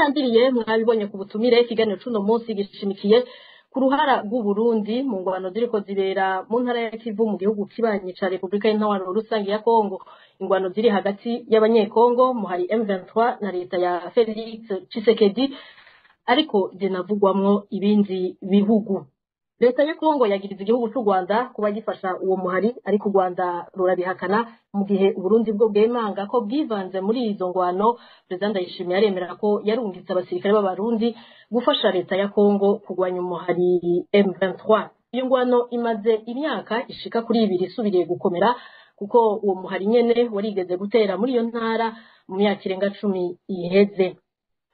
Tandiriye mwabibonye ku butumire, ikiganiro c'uno munsi gishimikiye ku ruhara rw'Uburundi mu ngwano ziriko zibera mu ntara ya Kivu mu gihugu kibanyi ca Repubulika y'Intwaro Rusangi ya Kongo. Ingwano ziri hagati y'abanyekongo muhari M23 na leta ya Felix Tshisekedi, ariko zinavugwamwo ibindi bihugu. Leta ya Kongo yagiriza igihugu c'u Rwanda kuba gifasha uwo muhari, ariko u Rwanda rurabihakana, mu gihe Uburundi bwo bwemanga ko bwivanze muri izo ngwano. Perezida Ndayishimiye aremera ko yarungitse abasirikare b'Abarundi gufasha leta ya Kongo kurwanya umuhari M23. Iyo ngwano imaze imyaka ishika kuri 2 isubiriye gukomera, kuko uwo muhari nyene warigeze gutera muri iyo ntara mu myaka irenga 10 iheze.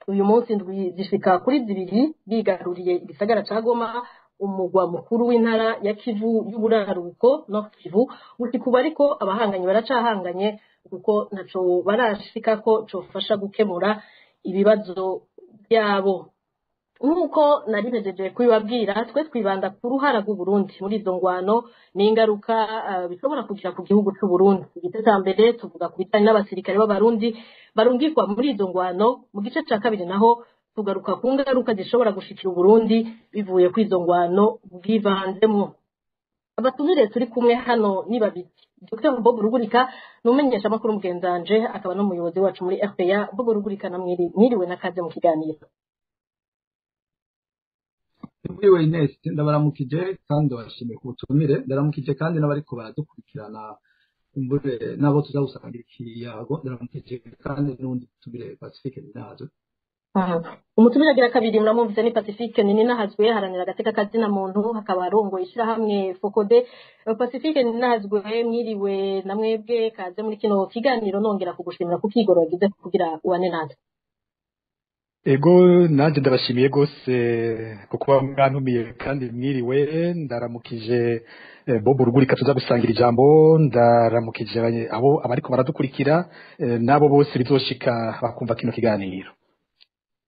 Uyu munsi ndwi zishika kuri 2 bigaruriye igisagara ca Goma, umugwa mukuru w'intara ya Kivu y'uburaruko, Nord Kivu. Gushika ubu ariko abahanganye baracahanganye, kuko ntaco barashika ko cofasha gukemura ibibazo byabo. Nk'uko nari mpejeje kubibabwira, twe twibanda ku ruhara rw'Uburundi muri izo ngwano n'ingaruka bishobora kugira ku gihugu c'Uburundi. Igice ca mbere tuvuga ku bijanye n'abasirikare b'Abarundi barungikwa muri izo ngwano. Mu gice ca kabiri naho tugaruka ku ngaruka zishobora gushikira Uburundi bivuye kuri izo ngwano bwivanzemwo. Abatumire turi kumwe hano ni babiri. Dr Bob Rugurika ni umumenyeshamakuru mugenzanje, akaba n'umuyobozi wacu muri RPA. Bob Rugurika, namwiriwe n'akaze mu kiganiro. Mwiriwe Ines, ndabaramukije kandi ndabashimiye ku butumire. Ndaramukije kandi n'abariko baradukurikirana, kumbure nabo tuza gusangira ikiyago. Ndaramukije kandi n'uwundi butumire, Pacifique Ninazo. Umutumire agira kabiri muramwumvise, ni Pacifique Nininahazwe, haranira agateka kazina muntu, hakaba arongoye ishirahamwe Fokode. Pacifique Nininahazwe, mwiriwe na mwebwe, kaze muri kino kiganiro, nongera kugushimira ku kigoro wagize kugira ubane natwe. Ego, nanjye ndabashimiye rwose kuba mwantumiye kandi mwiriwe. Ndaramukije Bob Rugurika tuza gusangira ijambo, ndaramukije abo abariko baradukurikira n'abo bose bizoshika bakumva kino kiganiro.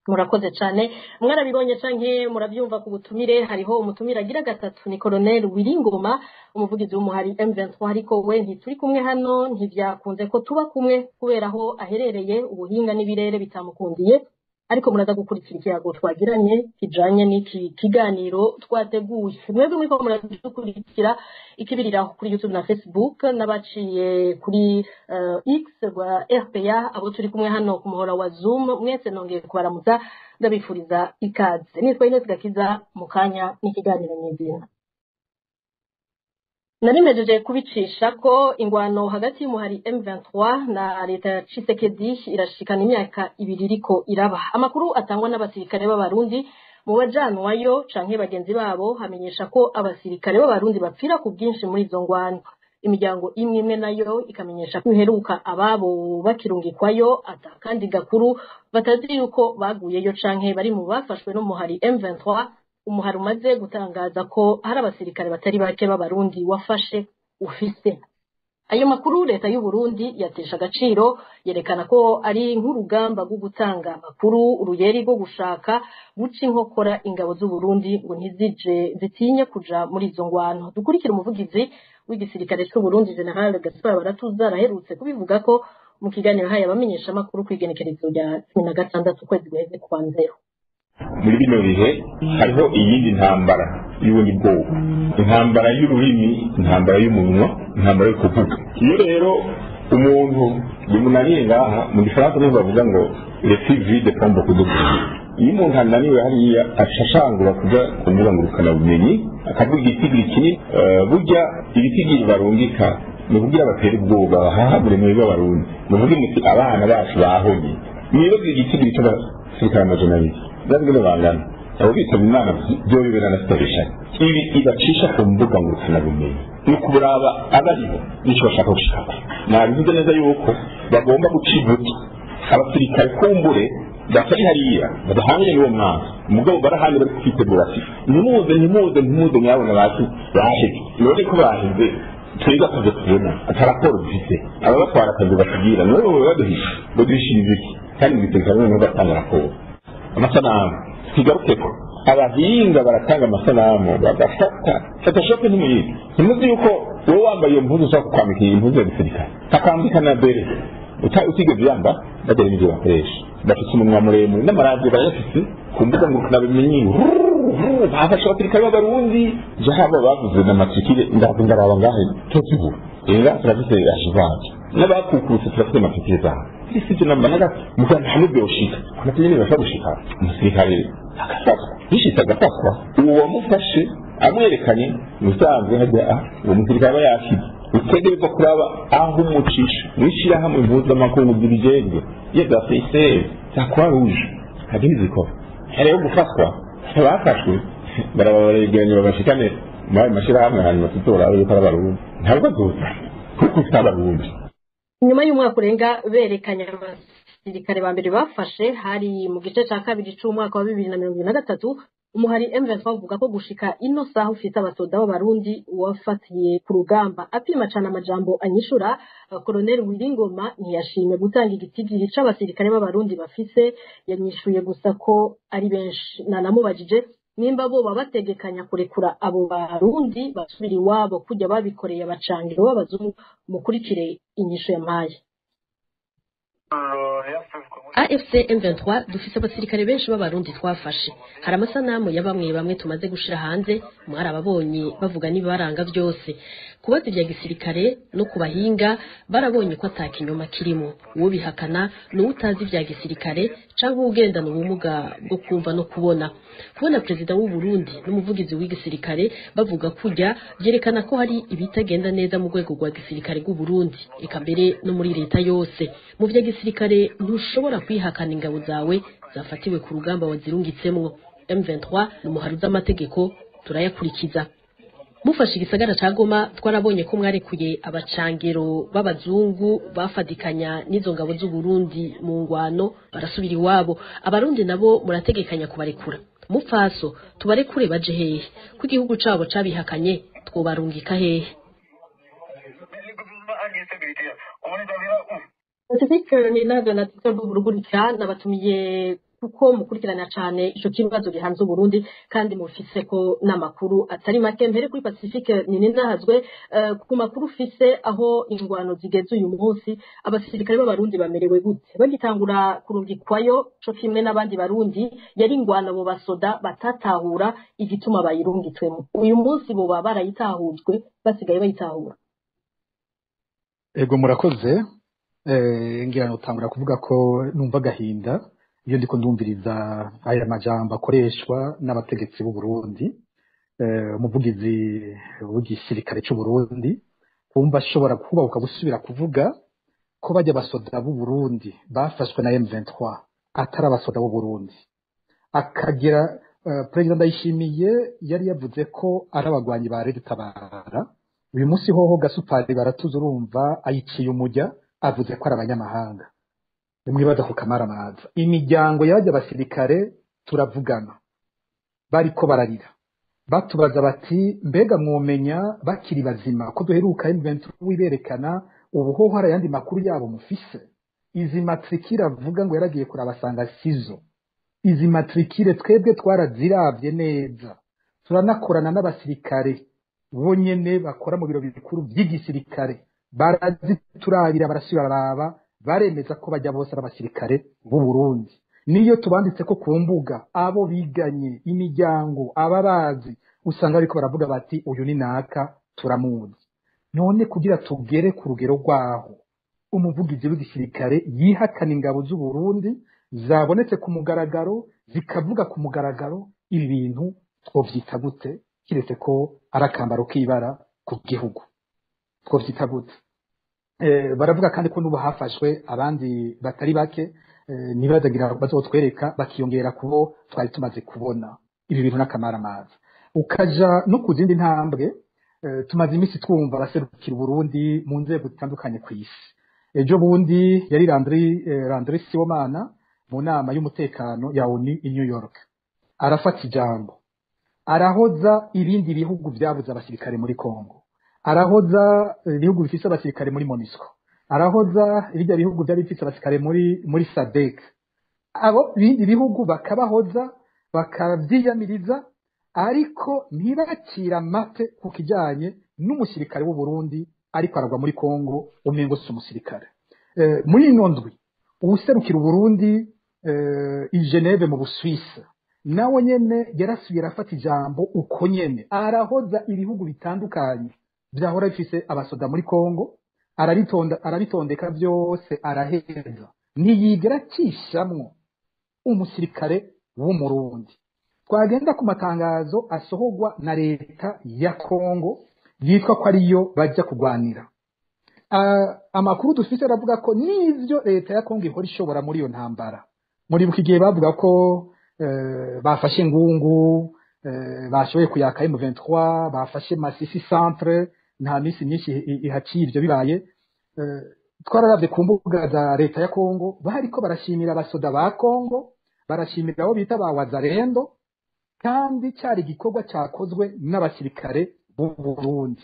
Murakoze cyane. Mwarabibonye canke murabyumva ku butumire, hariho umutumire agira gatatu, ni Colonel Wiringoma, umuvugizi w'umuhari M23, ariko we ntituri kumwe hano, ntivyakunze ko tuba kumwe kubera aho aherereye ubuhinga n'ibirere bitamukundiye, ariko muraza gukurikira ikiyago twagiranye kijanye n'iki kiganiro twateguye. Mwebwe muriko muradukurikira ikibiriraho kuri YouTube na Facebook, n'abaciye kuri X rwa RPA, abo turi kumwe hano ku muhora wa Zoom, mwese nongeye kubaramutsa, ndabifuriza ikaze. Nitwa Ines Gakiza, mu kanya n'ikiganiro nyizina. Narimejeje kubicisha ko ingwano hagati y'umuhari M23 na leta ya Tshisekedi irashikana imyaka 2 iriko iraba. Amakuru atangwa n'abasirikare b'Abarundi mu bajanwayo canke bagenzi babo hamenyesha ko abasirikare b'Abarundi bapfira ku bwinshi muri izo ngwano. Imiryango imwe imwe nayo ikamenyesha ko iheruka ababo bakirungikwayo, ata kandi gakuru batazi yuko baguyeyo canke bari mu bafashwe n'umuhari M23, umuhari umaze gutangaza ko hari abasirikare batari bake b'Abarundi wafashe ufise. Ayo makuru leta y'u Burundi yatesha agaciro, yerekana ko ari nk'urugamba rwo gutanga amakuru, uruyeri rwo gushaka guca inkokora ingabo z'u Burundi ngo ntizije zitinye kuja muri izo ngwano. Dukurikire umuvugizi w'igisirikare c'u Burundi, General Gaspard Baratuza, araherutse kubivuga ko mu kiganiro haye abamenyeshamakuru kw'igenekerezo rya 16 ukwezi guheze kwa Nzero. Muri bino bihe hariho iyindi ntambara y'ubundi bwoko, intambara y'ururimi, intambara y'umunwa, intambara yo kuvuga. Iyo rero umuntu bimunaniye ngaha, mu gifaransa niho bavuga ngo "le vide pombe kuduga". Iyo umuntu ananiwe hariya, aca ashangura kuja ku mbuga ngurukanabumenyi akavuga igitigiri kinini. Burya ibitigiri barungika ni ukugira batere ubwoba, bahahamure mwebwe Abarundi, muvuge muti abana bacu bahonye. Mwibaze igitigiri c'abasirikare 200 bwabwo bangana, abo bitaba Imana byo na sitabishanye. Ibi ibacisha ku mbuga ngurukanabumenyi ni ukuburaba abaribo n'icyo bashaka gushaka. Nabivuze neza yuko bagomba guca ivutu abasirikare, kumbure batari hariya badahanganye n'uwo mwanzi, umugabo barahanye bari kwitegura ati ntimuze, ntimuze, ntimuze, nyabona bacu baheze. None ko baheze, twebwe akazi tubona ata raporo dufite, ababatwara akazi batubwira none ubu baduhisha, baduhishiriza iki? Kandi mu gisirikare noneho batanga raporo, amasanamu. Tugarukeko, abahinga baratanga amasanamu, bagafata Photoshop. Ntimuyizi, ntimuzi yuko wowe wambaye iyo mpuzu ushobora kukwambika iyi mpuzu ya gisirikare, akambika na bere. Utigeze uyambara bagera n'ivyo bakoresha bafise umunwa muremure n'amaradiyo barayafise ku mbuga ngurukanabumenyi. Bafashe abasirikare b'Abarundi jahabo bavuze na matrikire ndaza ndaraba ngahe tozibura. Era turafise ashivaje n'abakukurutse, turafise matrikire zabo. Sivyo namba na gato, muganga hamwe byoshika navyo nyene bashobora gushika umusirikare agafatwa, bishitse agafatwa, uwo wamufashe amwerekanye musanzwe hajya uwo musirikare aba yashize. Utegerezwa kuraba aho umucisha mw'ishirahamwe mpuzamakungu zibijejwe, iyo za CICR, za Croix Rouge, hari ntizikora. Hariho gufatwa bafashwe barabaregeranya babashikane muri ayo mashirahamwe, hanyuma tuzorabe yuko ari Abarundi. Ntabwo azoza kuko si Abarundi. Nyuma y'umwaka urenga berekanye abasirikare ba mbere bafashe, hari mu gice ca kabiri c'umwaka wa 2023, umuhari M23 uvuga ko gushika ino saha ufise abasoda b'Abarundi wafatiye ku rugamba. Apima cane amajambo anyishura, Colonel Wiringoma ntiyashimye gutanga igitigiri c'abasirikare b'Abarundi bafise, yanyishuye gusa ko ari benshi. Nanamubajije nimba boba bategekanya kurekura abo Barundi basubira iwabo kujya babikoreye abacangiro b'abazungu. Mukurikire inyishu yampaye. AFC M23 dufise abasirikare benshi b'Abarundi twafashe. Hari amasanamu ya bamwe bamwe tumaze gushira hanze, mwarababonye bavuga n'ibibaranga byose. Kubaza ibya gisirikare no kubahinga barabonye ko ata kinyoma kirimo. Uwo bihakana ni utazi ibya gisirikare canke uwugendana ubumuga bwo kumva no kubona. Kubona perezida w'u Burundi n'umuvugizi w'igisirikare bavuga kujya byerekana ko hari ibitagenda neza mu rwego rwa gisirikare rw'u Burundi, eka mbere no muri leta yose. Mu vya gisirikare ntushobora kwihakana ingabo zawe zafatiwe ku rugamba wazirungitsemwo. M23 ni umuhari z'amategeko turayakurikiza. Mufashe igisagara ca Goma, twarabonye ko mwarekuye abacangero b'abazungu bafadikanya n'izo ngabo z'u Burundi mu ngwano, barasubira iwabo. Abarundi nabo murategekanya kubarekura? Mupfaso, tubarekure baje hehe ko igihugu cabo cabihakanye? Twobarungika hehe? Pacifique Ninazo na Dr. Rugurika, nabatumiye kuko mukurikirana cane ico kibazo gihanze Uburundi kandi mufise ko n'amakuru atari make. Mbere kuri Pacifique Ninahazwe, ku makuru ufise aho ingwano zigeze uyu munsi, abasirikare b'Abarundi bamerewe gute? Bagitangura kurungikwayo co kimwe n'abandi Barundi, yari ingwano abo basoda batatahura igituma bayirungitswemo. Uyu munsi boba barayitahujwe, basigaye bayitahura? Ego, murakoze. Ngira notangura kuvuga ko numva agahinda iyo ndiko ndumviriza aya majambo akoreshwa n'abategetsi b'u Burundi, umuvugizi w'igisirikare c'u Burundi kumva ashobora kubahuka gusubira kuvuga ko bajya abasoda b'u Burundi bafashwe na M23 atari abasoda b'u Burundi. Akagira Perezida Ndayishimiye yari yavuze ko ari abagwanyi ba Red Tabara. Uyu munsi hoho gasupari baratuza, urumva ayiciye umujya, avuze ko ari abanyamahanga. Nimwibaza ku kamaramaza imiryango y'abajya abasirikare turavugana, bariko bararira batubaza bati: "Mbega mwomenya bakiri bazima ko duheruka M23 wiberekana? Ubu hoho hari ayandi makuru yabo mufise?" Izi matrikire avuga ngo yaragiye kurabasanga sizo. Izi matrikire twebwe twaraziravye neza, turanakorana n'abasirikare bonyene bakora mu biro bikuru by'igisirikare, baraziturabira, barasubira baraba, baremeza ko bajya bose ari abasirikare b'u Burundi. Niyo tubanditse ko ku mbuga, abo biganye, imiryango, ababazi, usanga bariko baravuga bati: "Uyu ni naka, turamuzi." None kugira tugere ku rugero rwaho umuvugizi w'igisirikare yihakana ingabo z'u Burundi zabonetse ku mugaragaro, zikavuga ku mugaragaro, ibi bintu twovyita gute kiretse ko ari akambaro k'ibara ku gihugu? Twovyita gute? Baravuga kandi ko n'ubu hafashwe abandi batari bake, ntibazagira bazotwereka bakiyongera kubo twari tumaze kubona. Ibi bintu n'akamaramaza. Ukaja no ku zindi ntambwe, tumaze iminsi twumva abaserukira Uburundi mu nzego zitandukanye ku isi. Ejo bundi yari Landry Sibomana mu nama y'umutekano ya ONU i New York, arafata ijambo arahoza ibindi bihugu byabuze abasirikare muri Congo, arahoza ibihugu bifise abasirikare muri MONUSCO, arahoza ibijya bihugu byari bifise abasirikare muri SADC. Abo bindi bihugu bakabahoza, bakavyiyamiriza, ariko ntibakira amate ku kijanye n'umusirikare w'u Burundi ariko aragwa muri Congo, umengo si umusirikare. Muri ino ndwi uwuserukira Uburundi i Geneve mu Busuwisi nawe nyene yarasubiye arafata ijambo uko nyene, arahoza ibihugu bitandukanye vyahora bifise abasoda muri Kongo, arabitonda arabitondeka byose araheza, ntiyigera acishamwo umusirikare w'Umurundi. Twagenda ku matangazo asohorwa na leta ya Kongo yitwa ko ariyo bajya kurwanira. Amakuru dufise aravuga ko n'ivyo leta ya Kongo ihora ishobora muri iyo ntambara, muribuka igihe bavuga ko bafashe Ngungu, bashoboye kuyaka M23, bafashe Masisi centre, nta minsi myinshi ihaciye ivyo bibaye. Twararavye ku mbuga za leta ya Kongo, bariko barashimira abasoda ba Kongo, barashimira abo bita ba Wazalendo, kandi cyari igikorwa cyakozwe n'abasirikare b'u Burundi.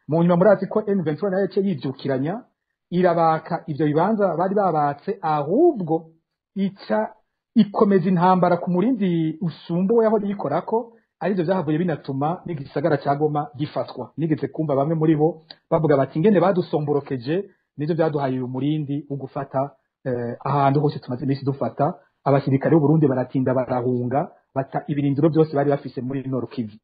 Mu nyuma murazi ko M23 nayo yaciye yivyukiranya irabaka ivyo bibanza bari babatse, ahubwo ica ikomeza intambara ku murindi usumba yaho yikorako, arivyo vyahavuye binatuma n'igisagara ca Goma gifatwa. Nigeze kumva bamwe muri bo bavuga bati ingene badusomborokeje nivyo vyaduhaye uyu murindi wo gufata ahantu hose tumaze iminsi dufata. Abasirikare b'u Burundi baratinda barahunga, bata ibirindiro byose bari bafise muri Nord Kivu.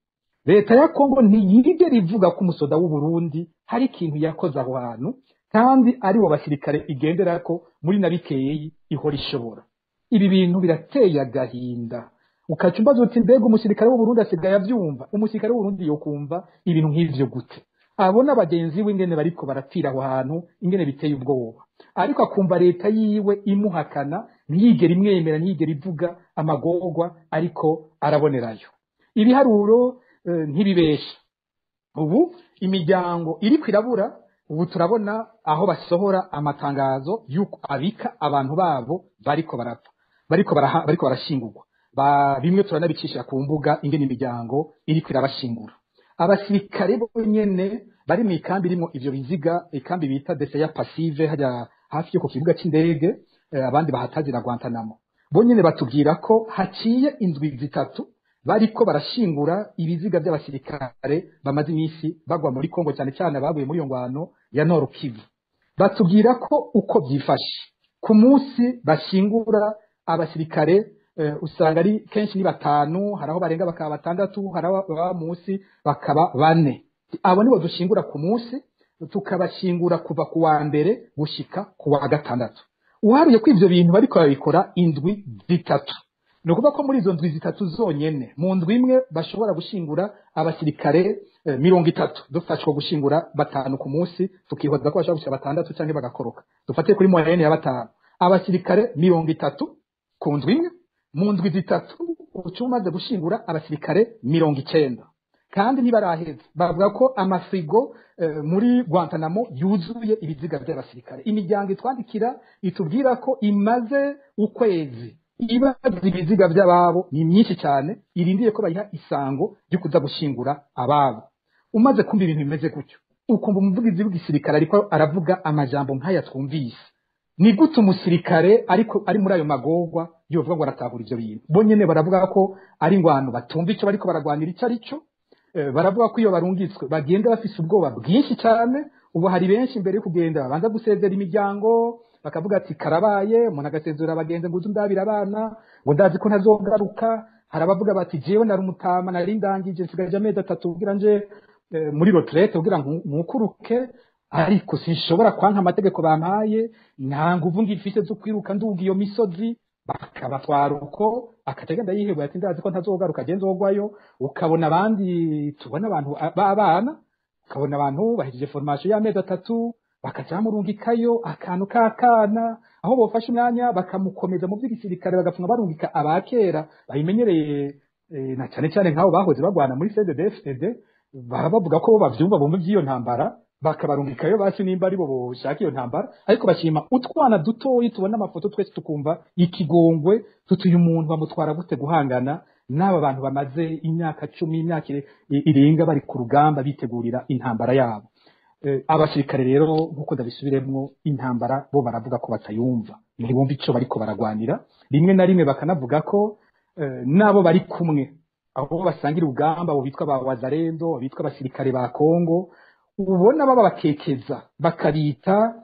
Leta ya Kongo ntiyigera ivuga ko umusoda w'u Burundi hari ikintu yakoze aho hantu, kandi ari bo basirikare igenderako muri na bikeyi ihora ishobora. Ibi bintu birateye agahinda. Ukaca umbaza uti mbega umusirikare w'u Burundi asigaye avyumva? Umusirikare w'u Burundi yokumva ibintu nk'ivyo gute? Abona bagenzi we ingene bariko barapfira aho hantu, ingene biteye ubwoba, ariko akumva leta yiwe imuhakana, ntiyigera imwemera, ntiyigera ivuga amagorwa ariko arabonerayo. Ibiharuro ntibibesha. Ubu imiryango iriko irabura, ubu turabona aho basohora amatangazo y'uko abika abantu babo bariko barapfa, bariko barashingurwa. Bimwe turanabicisha ku mbuga ingene imiryango iriko irabashingura. Abasirikare bo nyene bari mu ikambi irimo ivyo biziga, ikambi bita Deseya Passive hajya hafi yo ku kibuga c'indege, abandi bahatazira Guantanamo. Bo nyene batubwira ko haciye indwi zitatu bariko barashingura ibiziga by'abasirikare bamaze iminsi bagwa muri Kongo, cyane cyane abaguye muri iyo ngwano ya Nord Kivu. Batubwira ko uko byifashe ku munsi bashingura abasirikare usanga ari kenshi ni batanu, hari aho barenga bakaba batandatu, hari aho baba munsi bakaba bane. Abo nibo dushingura ku munsi, tukabashingura kuva ku wa mbere gushika ku wa gatandatu. Uharuye ko ivyo bintu bariko babikora indwi zitatu, ni ukuvuga ko muri izo ndwi zitatu zonyene, mu ndwi imwe bashobora gushingura abasirikare 30, dufashwa gushingura batanu ku munsi, tukihoza ko bashobora gushika batandatu canke bagakoroka. Dufate kuri moyenne ya batanu, abasirikare 30 ku ndwi imwe, mu ndwi zitatu uca umaze gushingura abasirikare 90. Kandi ntibaraheza, bavuga ko amafrigo muri Guantanamo yuzuye ibiziga by'abasirikare. Imiryango itwandikira itubwira ko imaze ukwezi ibaza ibiziga by'ababo ni myinshi cyane, irindiye ko bayiha isango ryo kuza gushingura ababo. Umaze kumva ibintu bimeze gutyo, ukumva umuvugizi w'igisirikare ariko aravuga amajambo nk'aya twumvise, ni gute umusirikare ariko ari muri ayo magorwa yovuga ngo aratahura ivyo bintu? Bo nyene baravuga ko ari ingwano batumva ico bariko baragwanira ico ari cyo. Baravuga ko iyo barungitswe bagenda bafise ubwoba bwinshi cyane. Ubu hari benshi imbere yo kugenda babanza gusezera imiryango, bakavuga ati karabaye, umuntu agasezera abagenzi ngo uze ndabira abana, ngo ndazi ko ntazogaruka. Hari abavuga bati jewe nari umutama, nari ndangije, nsigaje amezi atatu kugira nje muri retraite, kugira nkukuruke, ariko sinshobora kwanka amategeko bampaye, nta nguvu ngifise zo kwiruka nduga iyo misozi. Bakabatwara uko, akatagenda yihebwa ati ndazi ko ntazogaruka, je nzogwayo. Ukabona abandi, tubona abantu b'abana, ukabona abantu bahejeje formation y'amezi atatu, bakaca bamurungikayo akantu k'akana, aho bofashe umwanya bakamukomeza mu by'igisirikare, bagapfunga barungika abakera babimenyereye, na cyane cyane nk'abo bahoze bagwana muri CDD-FDD, baba bavuga ko bavyumva bumva iby'iyo ntambara, bakabarungikayo basi nimba ari bo boshaka iyo ntambara. Ariko bashima utwana dutoyi tubona amafoto twese tukumva ikigongwe, tutuye umuntu bamutwara gute guhangana n'aba bantu bamaze imyaka 10, imyaka irenga bari ku rugamba bitegurira intambara yabo. Abasirikare rero nkuko ndabisubiremwo, intambara bo baravuga ko batayumva, ntibumva ico bariko baragwanira. Rimwe na rimwe bakanavuga ko nabo bari kumwe, aho basangira urugamba, abo bitwa ba Wazalendo, bitwa abasirikare ba Kongo, ubona baba bakekeza bakabita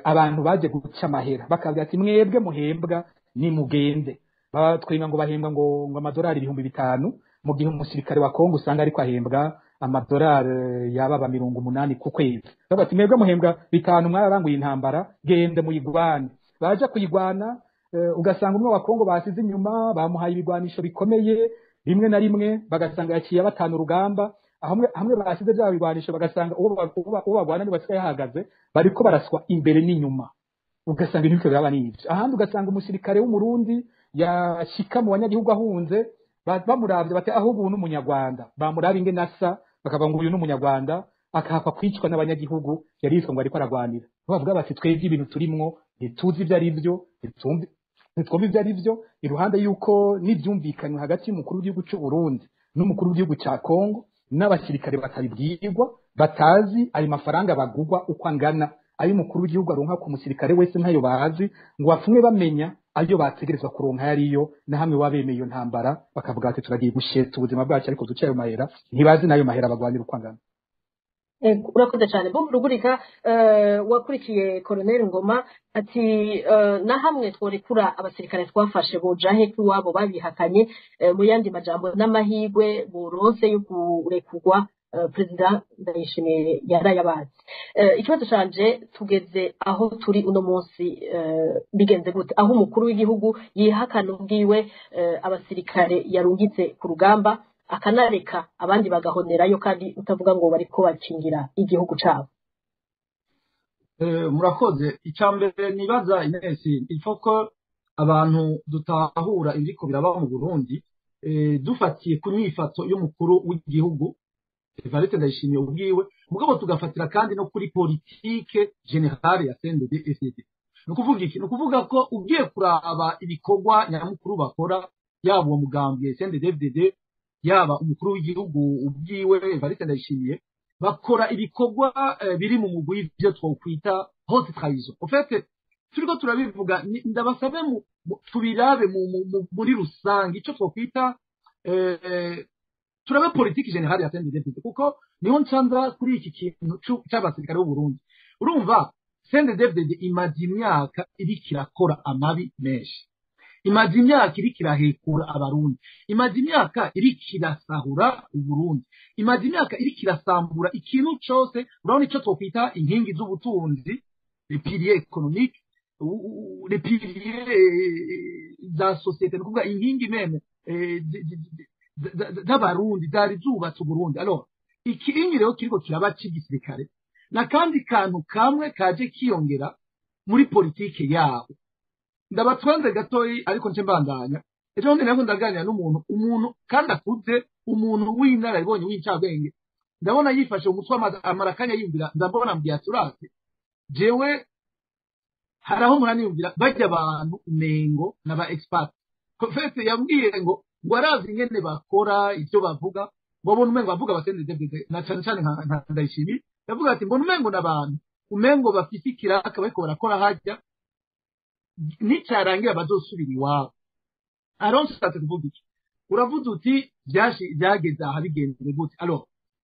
abantu baje guca amahera, bakavuga ati mwebwe muhembwa ni mugende. Batwenga ngo bahembwa ngo amadolari 5000, mu gihe umusirikare wa Kongo usanga ariko ahembwa amadolari yababa 80 ku kwezi. Bavuga ati mwebwe muhembwa 5 mwararanguye intambara, gende muyigwane. Baje kuyigwana, ugasanga umwe wa Kongo basize inyuma bamuhaye ibigwanisho bikomeye, rimwe na rimwe bagasanga yaciye batanu urugamba, hamwe basize bya bigwanisho bagasanga uwo bagwana ni basigaye hahagaze bariko baraswa imbere n'inyuma, ugasanga ibintu biraba n'ivyo. Ahandi ugasanga umusirikare w'Umurundi yashika mu banyagihugu ahunze, bamuravye bati ahubwo uyu n'umunyarwanda, bamuraba ingene asa bakavuga ngo uyu n'umunyarwanda, akahakwa kwicwa n'abanyagihugu yariswe ngo ariko aragwanira. Bavuga bati twebwe ibintu turimwo ntituzi ivyo ari vyo, ntitwumva ivyo ari vyo. Iruhande yuko n'ivyumvikanywe hagati y'umukuru w'igihugu c'u Burundi n'umukuru w'igihugu ca Kongo, n'abasirikare batabibwirwa, batazi ayo mafaranga bagugwa uko angana, ayo umukuru w'igihugu aronka ku musirikare wese ntayo bazi, ngo bapfume bamenya ayo bategerezwa kuronka yariyo, na hamwe wabemeye iyo ntambara bakavuga ati turagiye gusheta ubuzima bwacu ariko duce ayo mahera, ntibazi n'ayo mahera bagwanira uko angana. Urakoze cyane Bob Rugurika. Wakurikiye Colonel Ngoma ati na hamwe tworekura abasirikare twafashe bojahe kuwabo babihakanye, mu yandi majambo n'amahigwe boronse yo kurekugwa, President Ndayishimiye yarayabazi. Ikibazo canje, tugeze aho turi uno munsi, bigenze gute aho umukuru w'igihugu yihakana ubwiwe abasirikare yarungitse ku rugamba, akanareka abandi bagahonerayo kandi utavuga ngo bariko bakingira igihugu cabo? Murakoze. Icambere nibaza Ines, ifoko abantu dutahura ibiriko biraba mu Burundi, dufatiye ku nyifato y'umukuru w'igihugu Evariste Ndayishimiye ubwiwe, mugabo tugafatira kandi no kuri politique générale ya CNDD-FDD. Nukuvuga iki? Nukuvuga ko ugiye kuraba ibikorwa nyamukuru bakora, yaba uwo mugambwe CNDD-FDD, yaba umukuru w'igihugu ubwiwe Evariste Ndayishimiye, bakora ibikorwa biri mu mugwi w'ivyo twokwita haute trahison. En fait, turiko turabivuga, ndabasabe tubirabe muri rusange ico twokwita turabe politique générale ya CNDD-FDD, kuko niho ncanza kuri iki kintu c'abasirikare b'u Burundi. Urumva CNDD-FDD imaze imyaka iriko irakora amabi menshi, imaze imyaka iriko irahekura abarundi, imaze imyaka iriko irasahura Uburundi, imaze imyaka iriko irasambura ikintu cose. Urabona ico twokwita inkingi z'ubutunzi, les piliers économiques, les piliers za société, ni ukuvuga inkingi meme z'abarundi zari zubatse Uburundi. Alors ikingi rero kiriko kiraba c'igisirikare n'akandi kantu kamwe kaje kiyongera muri politike yabo. Ndabatwanze gatoyi ariko nce mbandanya. Ejo bundi nako ndaganira n'umuntu, umuntu kandi akuze, umuntu w'inararibonye w'incabwenge, ndabona yifashe umutwe amara akanya yiyumvira, ndabona mbwiye ati urazi jewe hari aho muraniyumvira bajya abantu umengo n'aba expert. Fese yambwiye ngo arazi ingene bakora ivyo bavuga, ngo abone umengo bavuga ba CNDD-FDD na cane cane nka Ndayishimiye. Yavuga ati mbona umengo n'abantu umengo bafise ikiraka bariko barakora harya, nicarangira bazosubira iwabo. Aronse nshatse kuvuga iki? Uravuze uti byageze aha bigenze gute? Alors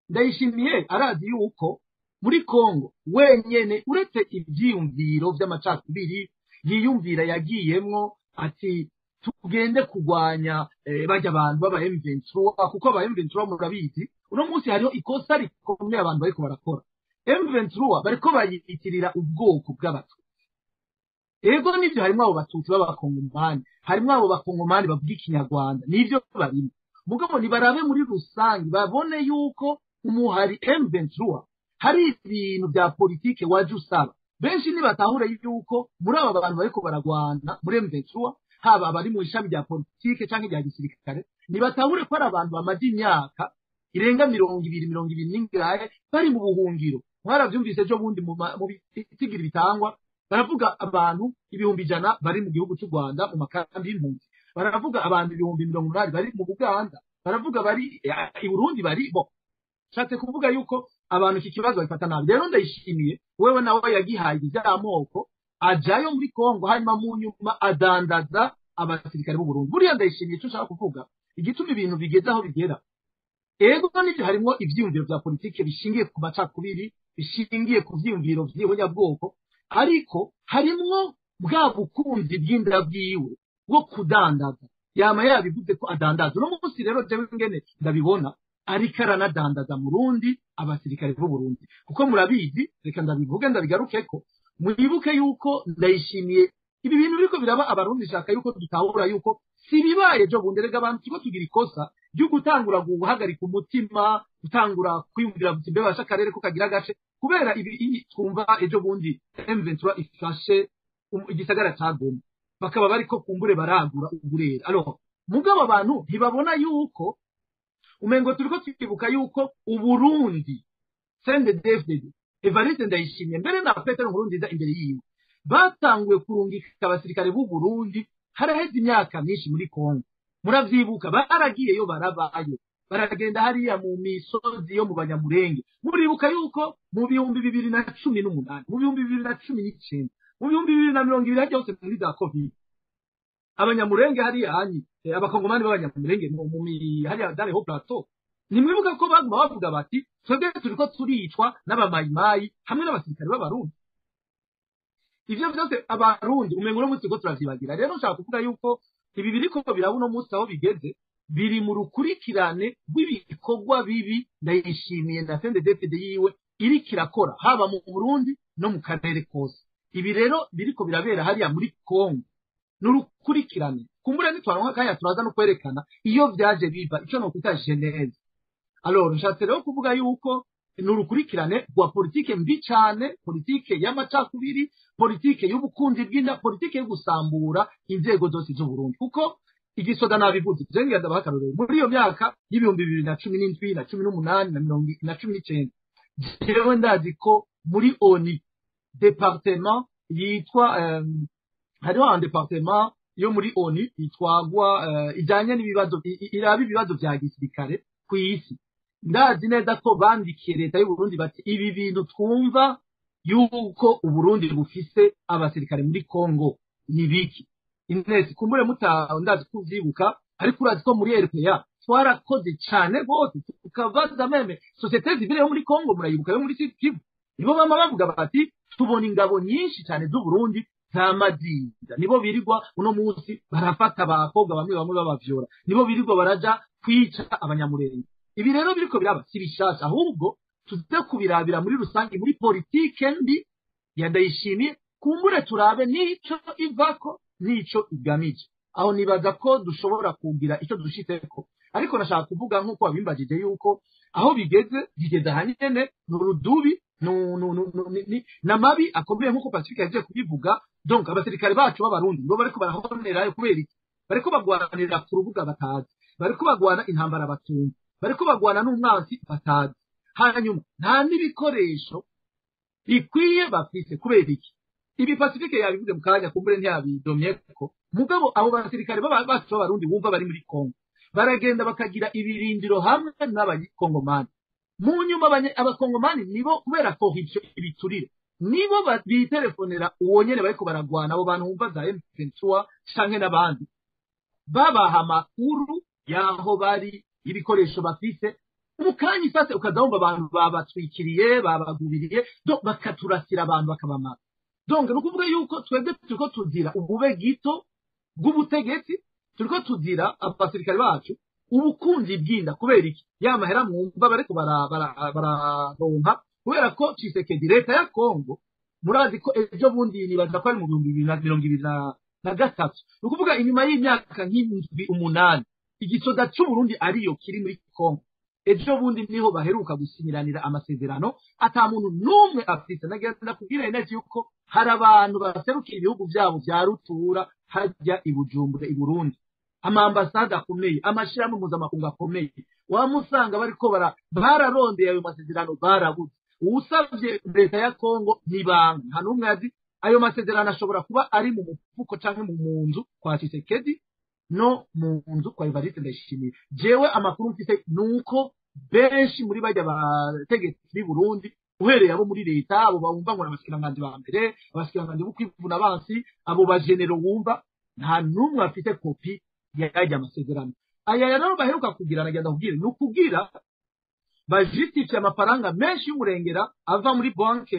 Ndayishimiye arazi yuko muri Kongo wenyene uretse ivyiyumviro vy'amacakubiri yiyumvira yagiyemwo ati tugende kugwanya bajya abantu baba M23, kuko aba M23 murabizi uno munsi hariho ikosa rikomeye abantu bariko barakora. M23 bariko bayitirira ubwoko bw'abatutsi. Ego nivyo harimo abo batutsi b'abakongomani, harimo abo bakongomani bavuga ikinyarwanda, nivyo barimo. Mugabo nibarabe muri rusange babone yuko umuhari M23 hari ibintu bya politike waje usaba. Benshi nibatahure yuko muri aba bantu bariko baragwana muri M23, haba abari mu ishami rya politike canke rya gisirikare, nibatahure ko ari abantu bamaze imyaka irenga 20 n'ingahe bari mu buhungiro. Mwaravyumvise ejo bundi mu bitigiri bitangwa, baravuga abantu 100,000 bari mu gihugu cy'u Rwanda mu makambi y'impunzi, baravuga abantu 80,000 bari mu Buganda, baravuga bari i Burundi bari bo. Nshatse kuvuga yuko abantu iki kibazo babifata nabi. Rero Ndayishimiye wewe nawe yagihaye ivy'amoko, ajayo muri Kongo, hanyuma mu nyuma adandaza abasirikare b'u Burundi. Buriya Ndayishimiye ico nshaka kuvuga, igituma ibintu bigeze aho bigera, ego nivyo harimwo ivyiyumviro vya politike bishingiye ku macakubiri, bishingiye ku vyiyumviro vy'ihonyabwoko, Ariko harimwo bwa bukunzi bw'inda bwiwe bwo kudandaza, yama yabivuze ko adandaza. Uno munsi rero jewe ngene ndabibona, ariko aranadandaza Murundi, abasirikare b'u Burundi, kuko murabizi, reka ndabivuge ndabigarukeko. Mwibuke yuko Ndayishimiye ibi bintu biriko biraba, Abarundi shaka yuko dutahura yuko si bibaye ejo bundi. Rega abantu turiko tugira ikosa ryo gutangura guhagarika umutima, gutangura kwiyumvira kuti mbe basha akarere ko kagira agace, kubera ibi twumva ejo bundi M23 ifashe igisagara ca Goma, bakaba bariko kumbure baragura uburere. Alors mugabo abantu ntibabona yuko umengo turiko twibuka yuko Uburundi, CNDD-FDD, Evariste Ndayishimiye mbere na Petero Nkurunziza imbere yiwe, batanguye kurungika abasirikare b'u Burundi haraheze imyaka myinshi muri Kongo. Muravyibuka, baragiyeyo, barabayo, baragenda hariya mu misozi yo mu Banyamurenge. Muribuka yuko mu 2018, mu 2019, mu 2020, hajya hose muri za Covid, Abanyamurenge hariya hanyi, Abakongomani b'Abanyamurenge mu hariya dans les hauts plateaux, nimwibuka ko baguma bavuga bati twebwe turiko turicwa n'abamayimayi hamwe n'abasirikare b'Abarundi. Ivyo vyose Abarundi umengo uno munsi ko turavyibagira. Rero nshaka kuvuga yuko ibi biriko biraba uno munsi, aho bigeze, biri mu rukurikirane rw'ibikorwa bibi Ndayishimiye na CNDD-FDD yiwe iriko irakora, haba mu Burundi no mu karere kose. Ibi rero biriko birabera hariya muri Kongo n'urukurikirane. Kumbure nitwaronka akanya turaza no kwerekana iyo vyaje biva, ico nokwita genèse. Alors nshatse rero kuvuga yuko ni urukurikirane rwa politike mbi cane, politike y'amacakubiri, politike y'ubukunzi bw'inda, politike yo gusambura inzego zose z'Uburundi. Kuko igisoda, nabivuze, je ngenda ndabaha akarorero, muri iyo myaka y'2017 na 18 na mirongo na 19, jewe ndazi ko muri ONU département yitwa hariho un département yo muri ONU itwagwa ijanye n'ibibazo, iraba ibibazo vya gisirikare ku isi. Ndazi neza ko bandikiye leta y'u Burundi bati ibi bintu twumva yuko Uburundi bufise abasirikare muri Kongo ni biki? Ines, kumbure muta ndazi kuvyibuka, ariko urazi ko muri RPA twarakoze cane rwose, tukabaza même société civile yo muri Kongo. Murayibuka yo muri Sud Kivu, nibo bama bavuga bati tubona ingabo nyinshi cyane z'u Burundi zamazinda, nibo birirwa uno munsi barafata abakobwa bamwe bamwe babavyora, nibo birirwa baraja kwica Abanyamurenge. Ibi rero biriko biraba si bishasha, ahubwo tuze kubirabira muri rusange muri politike mbi ya Ndayishimiye, kumbure turabe n'ico ivako n'ico igamije. Aho nibaza ko dushobora kugira icyo dushitseko. Ariko nashaka kuvuga nk'uko wabimbajije yuko aho bigeze, bigeze ahanene ni urudubi, n'amabi akomeye nk'uko Pacifique yagiye kubivuga. Donc abasirikare bacu b'Abarundi nibo bariko barahonerayo. Kubera iki? Bariko bagwanira ku rubuga batazi, bariko bagwana intambara batumva, bariko bagwana n'umwansi batazi, hanyuma nta n'ibikoresho bikwiye bafise. Kubera iki? Ibi Pacifique yabivuze mu kanya, kumbure ntiyabidomyeko. Mugabo abo basirikare bacu b'Abarundi wumva bari muri Kongo baragenda bakagira ibirindiro hamwe n'Abakongomani. Mu nyuma Abakongomani nibo, kubera corruption, ibiturire, nibo bitelefonera uwo nyene bariko baragwana, abo bantu wumva za M23 canke n'abandi, babaha amakuru y'aho bari, ibikoresho bafise. Mu kanya isase ukaza wumva abantu babatwikiriye, babagubiriye, bakaturasira abantu bakabamara. Donc ni ukuvuga yuko twebwe turiko tuzira ubube gito bw'ubutegetsi, turiko tuzira abasirikare bacu ubukunzi bw'inda. Kubera iki? Ya mahera mwumva bariko bararonka, kubera ko Tshisekedi, leta ya Kongo, murazi ko ejo bundi, nibaza ko ari mu 2023, ni ukuvuga inyuma y'imyaka nk'indwi, 8, igisoda c'Uburundi ariyo kiri muri Kongo. Ejo bundi niho baheruka gusinyiranira amasezerano ata muntu n'umwe afise. Nagenda kubwira Ines yuko hari abantu baserukira ibihugu vyabo vya rutura hajya i Bujumbura i Burundi, amambasade akomeye, amashirahamwe mpuzamakungu akomeye, wamusanga bariko bararondeye ayo masezerano, barabuze. Uwusavye leta ya Kongo nibanga, nta n'umwe azi ayo masezerano. Ashobora kuba ari mu mufuko canke mu nzu kwa Tshisekedi no mu nzu kwa Evariste Ndayishimiye. Jewe amakuru mfise nuko benshi muri bajya bategetsi b'i Burundi, uhereye abo muri leta, abo bumva ngo n'abashikiranganji ba mbere, abashikiranganji bo kwivuna abansi, abo bajenero wumva, nta n'umwe afite kopi y'ajya amasezerano aya rero baheruka kugira. Nagenda kubwira ni ukubwira Bajustifie amafaranga menshi y'umurengera ava muri banke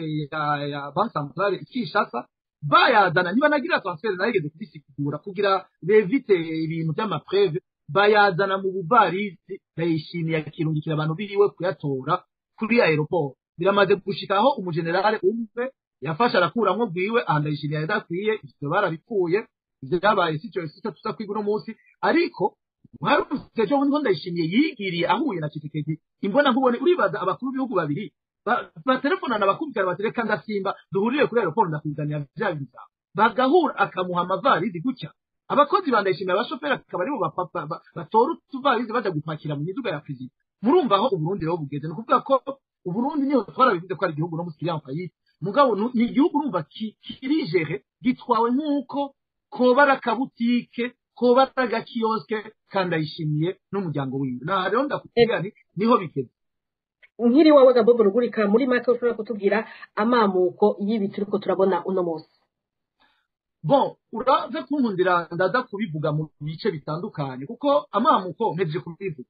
ya Banque Centrale Kinshasa, bayazana niba nagira transfert, narigeze kubisigura, kugira bevite ibintu by'ama preuves, bayazana mu buvarizi. Ndayishimiye akirungikira abantu biwe kuyatora kuri aéroport. Biramaze gushikaho umugenerale umwe yafashe arakuramwo bwiwe aha Ndayishimiye yadakwiye. Ivyo barabikuye, ivyo byabaye sico tuza kwiga uno munsi. Ariko mwarumvise ejo bundi ko Ndayishimiye yigiriye ahuye na Tshisekedi imbona nkubone. Uribaza abakuru b'ibihugu babiri batelefonana, bakumvikana, batereka ndasimba duhurire kuri aéroport, ndakuzanira vya bintu vyawe, bagahura, akamuha amavarizi gutya. Abakozi ba Ndayishimiye, abashoferi, akaba aribo batora utuvarizi baja gupakira mu miduga ya perezida. Murumva aho Uburundi rero bugeze. Ni ukuvuga ko Uburundi niho twarabivuze ko ari igihugu no musi en faillite, mugabo ni igihugu urumva kirijere gitwawe nk'uko koba ari akabutike, koba ari agakiyosike kandayishimiye n'umuryango wiwe. Naha rero ndakubwira nti niho bigeze. Nkiri wawe Gabobo Rugurika, muri make ushobora kutubwira amamuko y'ibi turiko turabona uno munsi? Bon, uraza kunkundira ndaza kubivuga mu bice bitandukanye, kuko amamuko mpejeje kubivuga.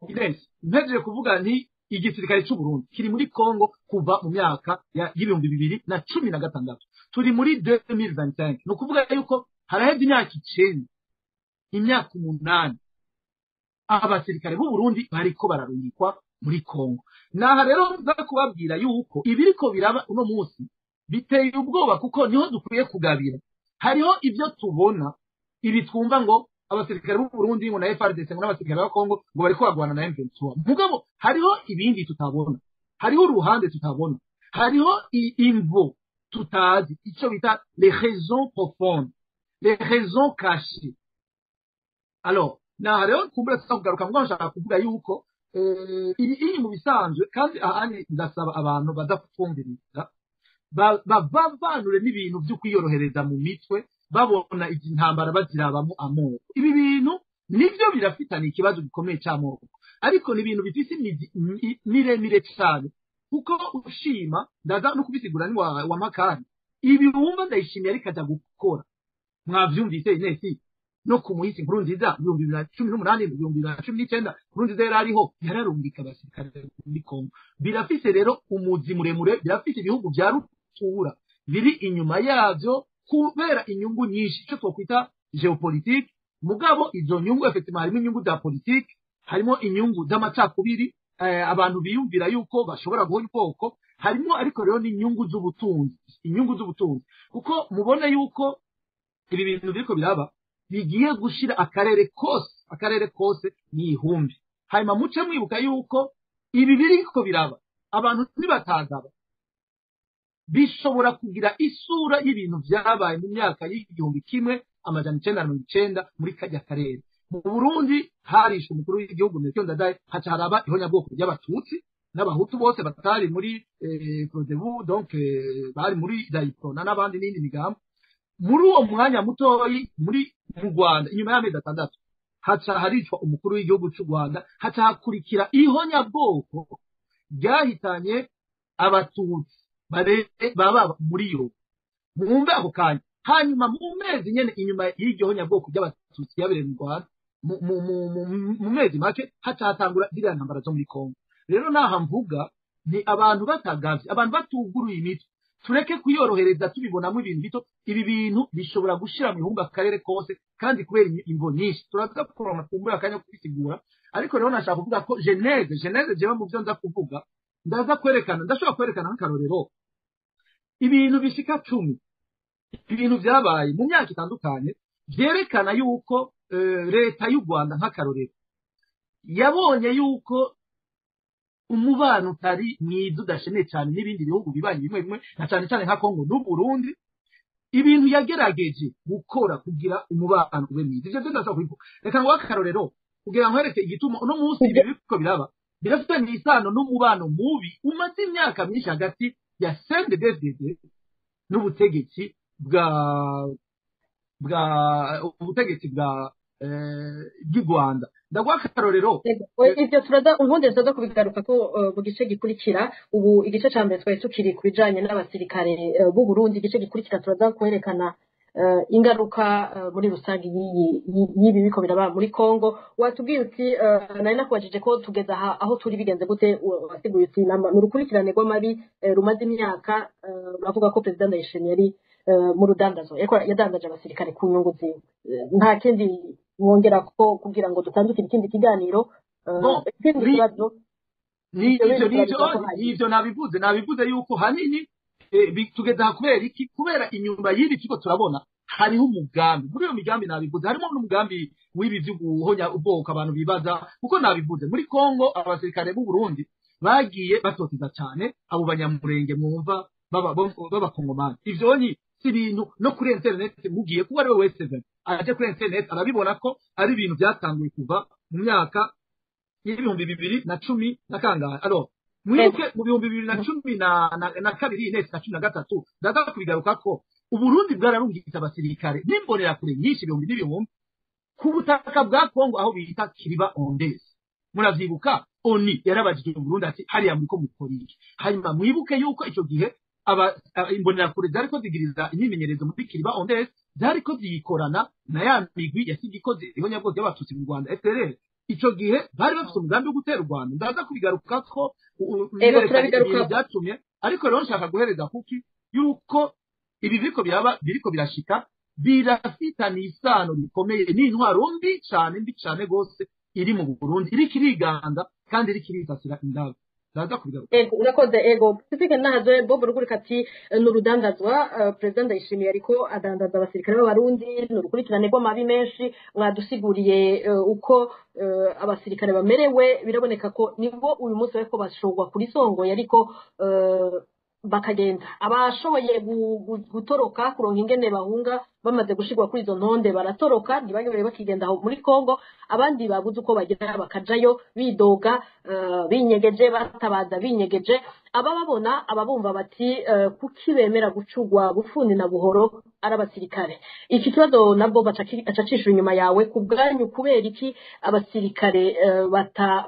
Ines, mpejeje kuvuga nti igisirikare cy'u Burundi kiri muri Congo kuva mu myaka y'2016, turi muri 2025. Ni ukuvuga yuko haraheze imyaka 9, imyaka 8, abasirikare b'u Burundi bariko bararungikwa muri Congo. Naha rero nza kubabwira yuko ibiriko biraba uno munsi biteye ubwoba, kuko niho dukwiye kugabira. Hariho ibyo tubona, ibi twumva ngo abasirikare b'u Burundi ngo na FARDC ngo n'abasirikare ba Congo ngo bariko bagwana na M23, mugabo hariho ibindi tutabona, hariho uruhande tutabona, hariho imvo tutazi, icyo bita les raisons profondes, les raisons cachées. Alors naha rero kumbura tuza kugaruka, ngo nshaka kuvuga yuko ibi iri mu bisanzwe. Kandi ahandi ndasaba abantu badakutwumviriza bavanure n'ibintu byo kwiyorohereza mu mitwe, babona izi ntambara bazirabamo amoko. Ibi bintu nibyo birafitanye ikibazo gikomeye cy'amoko, ariko ni ibintu bifise imizi miremire cyane, kuko ushima ndaza no kubisigura ni wa makani. Ibi wumva Ndayishimiye ariko aja gukora, mwavyumvise Inesi, no ku muhisi Nkuru Nziza 2018, 2019, Nkuru Nziza yari ariho, yararungika abasirikare muri Congo. Birafise rero umuzi muremure, birafise ibihugu vya rutura biri inyuma yavyo kubera inyungu nyinshi, icyo twokwita géopolitique. Mugabo izo nyungu effectivement harimo inyungu za politique, harimo inyungu z'amacakubiri, abantu biyumvira yuko bashobora guhora ubwoko, harimo ariko rero n'inyungu z'ubutunzi, inyungu z'ubutunzi, kuko mubone yuko ibi bintu biriko biraba bigiye gushira akarere kose, akarere kose ni ihumbi. Hanyuma muce mwibuka yuko ibi biriko biraba, abantu nibatagaba, bishobora kugira isura y'ibintu vyabaye mu myaka y'1990 muri kajya karere. Mu Burundi harishe umukuru w'igihugu Melchior Ndadaye, haca haraba ihonyabwoko ry'abatutsi n'abahutu bose batari muri Frodebu, donc bari muri Dayipona n'abandi n'indi migambo. Muri uwo mwanya mutoyi, muri mu Rwanda, inyuma y'amezi 6, haca haricwa umukuru w'igihugu cy'u Rwanda, haca hakurikira ihonyabwoko ryahitanye abatutsi baba muri yo mwumve ako kanya. Hanyuma mu mezi nyene inyuma y'iryo honyabwoko ry'abatutsi ryabereye mu Rwanda, mu mezi make haca hatangura ziriya ntambara zo muri Congo. Rero naha mvuga ni abantu batagavye, abantu batuguruye imitwe, tureke kwiyorohereza tubibonamo ibintu bito. Ibi bintu bishobora gushira mu ihumbi akarere kose, kandi kubera imvo nyinshi turaza kuronka kumbura akanya ko kubisigura. Ariko rero nashaka kuvuga ko genèse jewe mu byo nza kuvuga ndaza kwerekana, ndashobora kwerekana nk'akarorero ibintu bishika 10, ibintu vyabaye mu myaka itandukanye vyerekana yuko leta y'u Rwanda nk'akarorero yabonye yuko umubano utari mwiza, udashemeye cyane n'ibindi bihugu bibanyi bimwe bimwe, na cyane cyane nka Congo n'u Burundi. Ibintu yagerageje gukora kugira umubano ube mwiza, ivyo byo ndashobora kubivuga. Reka ngo akarorero kugira ngo nkwereke igituma uno munsi ibi biriko biraba birafitanye isano n'umubano mubi umaze imyaka myinshi hagati ya CNDD-FDD n'ubutegetsi bwa ubutegetsi bw'u Rwanda. Ndaguha akarorero. Ivyo turaza unkunde turaza kubigaruka ko mu gice gikurikira. Ubu igice ca mbere twari tukiri ku bijanye n'abasirikare b'u Burundi. Igice gikurikira turaza kwerekana Ingaruka muri rusange y'ibi biko biraba muri Kongo, watubwiye uti nari nakubajije ko tugeze aha aho turi bigenze gute, wasiguye uti ni urukurikirane rw'amabi rumaze imyaka. Uravuga ko Perezida Ndayishimiye yari mu rudandazo, yariko yadandaje abasirikare ku nyungu ziwe. Nta kindi mwongera ko kugira ngo dutandukire ikindi kiganiro, Bon, ikindi kibazo? Ni Ivyo ivyo bindi nivyo turabigaruka hanyuma. Nivyo nabivuze yuko hanini tugeze aha kubera iki? Kubera inyuma y'ibi turiko turabona hariho umugambi. Muri iyo migambi nabivuze harimo n'umugambi w'ibi vyo guhonya ubwoko abantu bibaza, kuko nabivuze muri Kongo abasirikare b'u Burundi bagiye batoteza cane abo Banyamurenge mwumva b'Abakongomani. Ivyo ni si ibintu no kuri internet mugiye kuba ari we wese aje kuri internet arabibona ko ari ibintu byatanguye kuva mu myaka y'2010 na kangahe. Alors mwibuke mu 2012 nese na 13, ndaza kubigarukako, Uburundi bwararungitse abasirikare n'imbonerakure nyinshi ibihumbi n'ibihumbi ku butaka bwa Kongo aho bita Kiriba Ondesi. Muravyibuka ONU yarabajije Uburundi ati: "Hariya muriko mukora iki?" Hanyuma mwibuke yuko ico gihe imbonerakure zariko zigiriza imyimenyerezo muri Kiriba Ondesi, zariko ziyikorana na ya migwi yasiga ikoze ihonyabwoko y'Abatutsi mu Rwanda, FDLR. Ico gihe bari bafite umugambi wo gutera u Rwanda. Ndaza kubigarukako Ego, nerekana turabigaruka. ibintu byatumye. Ariko rero nshaka guhereza kuki yuko ibi biriko biraba, biriko birashika, birafitanye isano rikomeye n'intwaro mbi cane, mbi cane gose, iri mu Burundi, iriko iriganda kandi iriko irisasira indabo. Ndaza kubigaruka. Ego, urakoze. Ego, Pacifique Nazo, Bob Rugurika ati ni urudandazwa, Perezida Ndayishimiye ariko adandaza abasirikare b'Abarundi, ni urukurikirane rw'amabi menshi. Mwadusiguriye uko abasirikare bamerewe, biraboneka ko nibo uyu munsi bariko bashogwa kuri Songoye, ariko bakagenda abashoboye gutoroka, kuronka ingene bahunga, bamaze gushirwa kuri izo ntonde baratoroka, ntibagere bakigenda aho muri Kongo. Abandi babuze uko bagera bakajayo bidoga, binyegeje, batabaza binyegeje. Abababona, ababumva bati kuki bemera gucugwa bufundi na buhoro ari abasirikare? Iki kibazo nabwo aca acishura inyuma yawe. Ku bwanyu, kubera iki abasirikare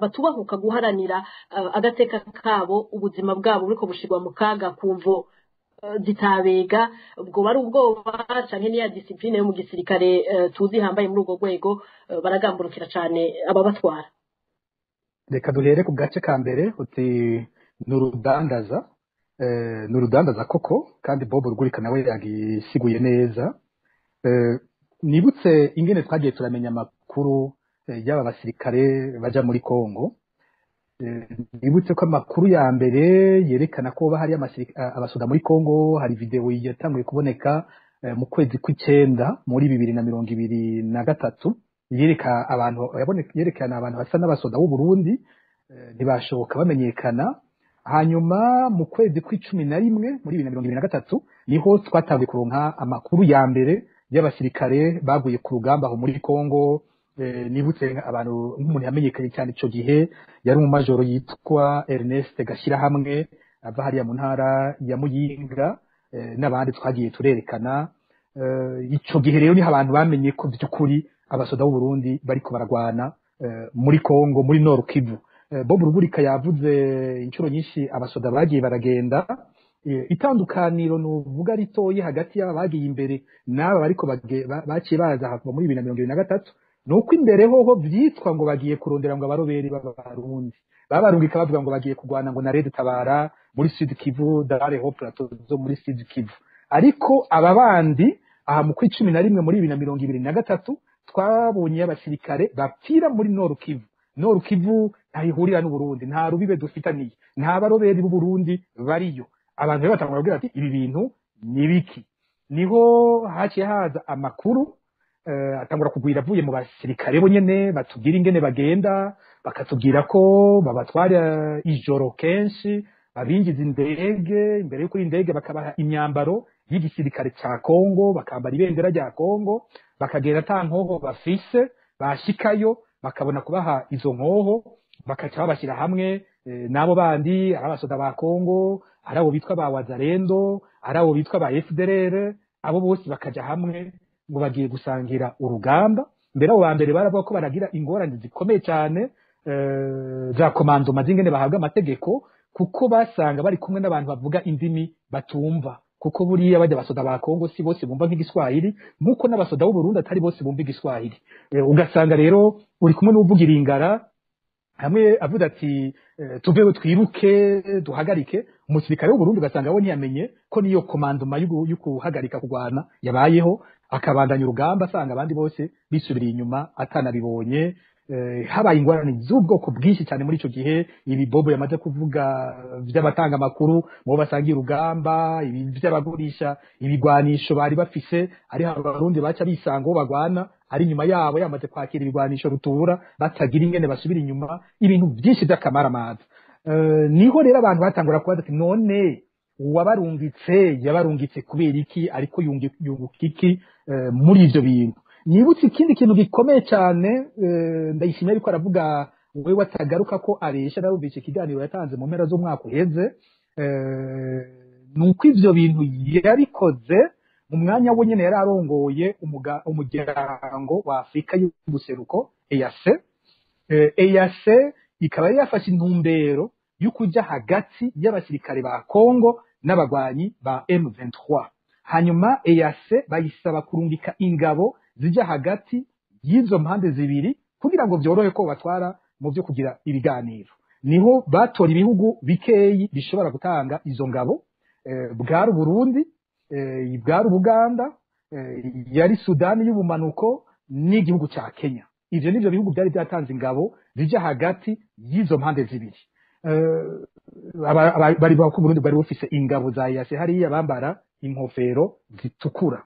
batubahuka guharanira agateka kabo, ubuzima bwabo buriko bushirwa mu kaga ku mvo zitabega? Ubwo bari ubwoba canke niya discipline yo mu gisirikare tuzi hambaye muri urwo rwego, baragamburukira cane ababatwara? Reka duhere ku gace ka mbere uti ni urudandaza. Ni urudandaza koko, kandi Bob Rugurika nawe yagisiguye neza. Nibutse ingene twagiye turamenya amakuru y'aba basirikare baja muri Kongo. Nibutse ko amakuru ya mbere yerekana ko hoba hari abasoda muri Kongo, hari video yatanguye kuboneka mu kwezi kw'icenda muri 2023, yereka abantu yerekana abantu basa n'abasoda b'u Burundi, ntibashoboka bamenyekana. Hanyuma mu kwezi kw'11 muri 2023 niho twatanguye kuronka amakuru ya mbere y'abasirikare baguye ku rugamba aho muri Kongo. Nibutse abantu nk'umuntu yamenyekanye cyane ico gihe yari umumajoro yitwa Ernest Gashirahamwe ava hariya mu ntara ya Muyinga, n'abandi twagiye turerekana. Ico gihe rero niho abantu bamenye ko by'ukuri abasoda b'u Burundi bariko baragwana muri Kongo, muri Nord Kivu. Bob Rugurika yavuze inshuro nyinshi abasoda bagiye baragenda. Itandukaniro nuvuga ritoyi hagati y'aba bagiye imbere n'aba bariko baciye baza kuva muri 2023 nuko imbere hoho vyitwa ngo bagiye kurondera ngo abaroberi b'Abarundi, babarungika bavuga ngo bagiye kurwana ngo na Red Tabara muri Sud Kivu, dans les hauts plateaux zo muri Sud Kivu. Ariko aba bandi aha mu kw'11 muri 2023 twabonye abasirikare bapfira muri Nord Kivu. Nord Kivu ntayihurira n'Uburundi, nta rubibe dufitaniye, nta baroberi b'u Burundi bariyo. Abantu rero batangura kubwira ati: "Ibi bintu ni biki?" Niho haciye haza amakuru atangura kugwira avuye mu basirikare bo nyene, batubwira ingene bagenda, bakatubwira ko babatwara ijoro kenshi, babinjiza indege, imbere yo kuri indege bakabaha imyambaro y'igisirikare ca Kongo, bakambara ibendera rya Kongo, bakagenda ata nkoho bafise, bashikayo bakabona kubaha izo nkoho, bakaca babashyira hamwe n'abo bandi, ari abasoda ba Kongo, ari abo bitwa ba Wazalendo, ari abo bitwa ba FDLR, abo bose bakaja hamwe ngo bagiye gusangira urugamba. Mbere abo ba mbere baravuga ko baragira ingorane zikomeye cyane za commandement z'ingene bahabwa amategeko, kuko basanga bari kumwe n'abantu bavuga indimi batumva. Kuko buriya bajya abasoda ba Kongo si bose bumva nk'igiswahili, nk'uko n'abasoda b'u Burundi atari bose bumva igiswahili. Ugasanga rero uri kumwe n'uvuga iringara, hamwe avuga ati tuveho, twiruke, duhagarike. Umusirikare w'u Burundi ugasanga we ntiyamenye ko niyo commandement yo guhagarika kurwana yabayeho, akabandanya urugamba, asanga abandi bose bisubiriye inyuma atanabibonye. Habaye ingorane z'ubwoko bwinshi cyane muri ico gihe. Ibi Bobo yamaze kuvuga vy'abatanga amakuru mu basangiye urugamba, ibi vy'abagurisha ibigwanisho bari bafise, ari abarundi baca bisanga uwo bagwana ari inyuma yabo, yamaze kwakira ibigwanisho rutura, batagira ingene basubira inyuma, ibintu byinshi by'akamaramaza. Niho rero abantu batangura kubaza ati: "None uwabarungitse yabarungitse kubera iki? Ariko yunguka iki muri ivyo bintu?" Nibutse ikindi kintu gikomeye cyane, Ndayishimiye ariko aravuga wewe watagaruka ko abesha. Narumvise ikiganiro yatanze mu mpera z'umwaka uheze, nuko ivyo bintu yabikoze mu mwanya we nyene yari arongoye umuryango wa Afurika y'ubuseruko, EAC. EAC ikaba yari yafashe intumbero yo kuja hagati y'abasirikare ba Congo n'abagwanyi ba M23. Hanyuma EAC bayisaba kurungika ingabo zija hagati y'izo mpande zibiri kugira ngo vyorohe ko batwara mu byo kugira ibiganiro. Niho batora ibihugu bikeyi bishobora gutanga izo ngabo, bwari Burundi, bwari Ubuganda, yari Sudani y'ubumanuko n'igihugu ca Kenya. Ivyo nivyo bihugu byari byatanze ingabo zija hagati y'izo mpande zibiri. Bari ko Burundi bwari bufise ingabo za EAC hariya bambara inkofero zitukura.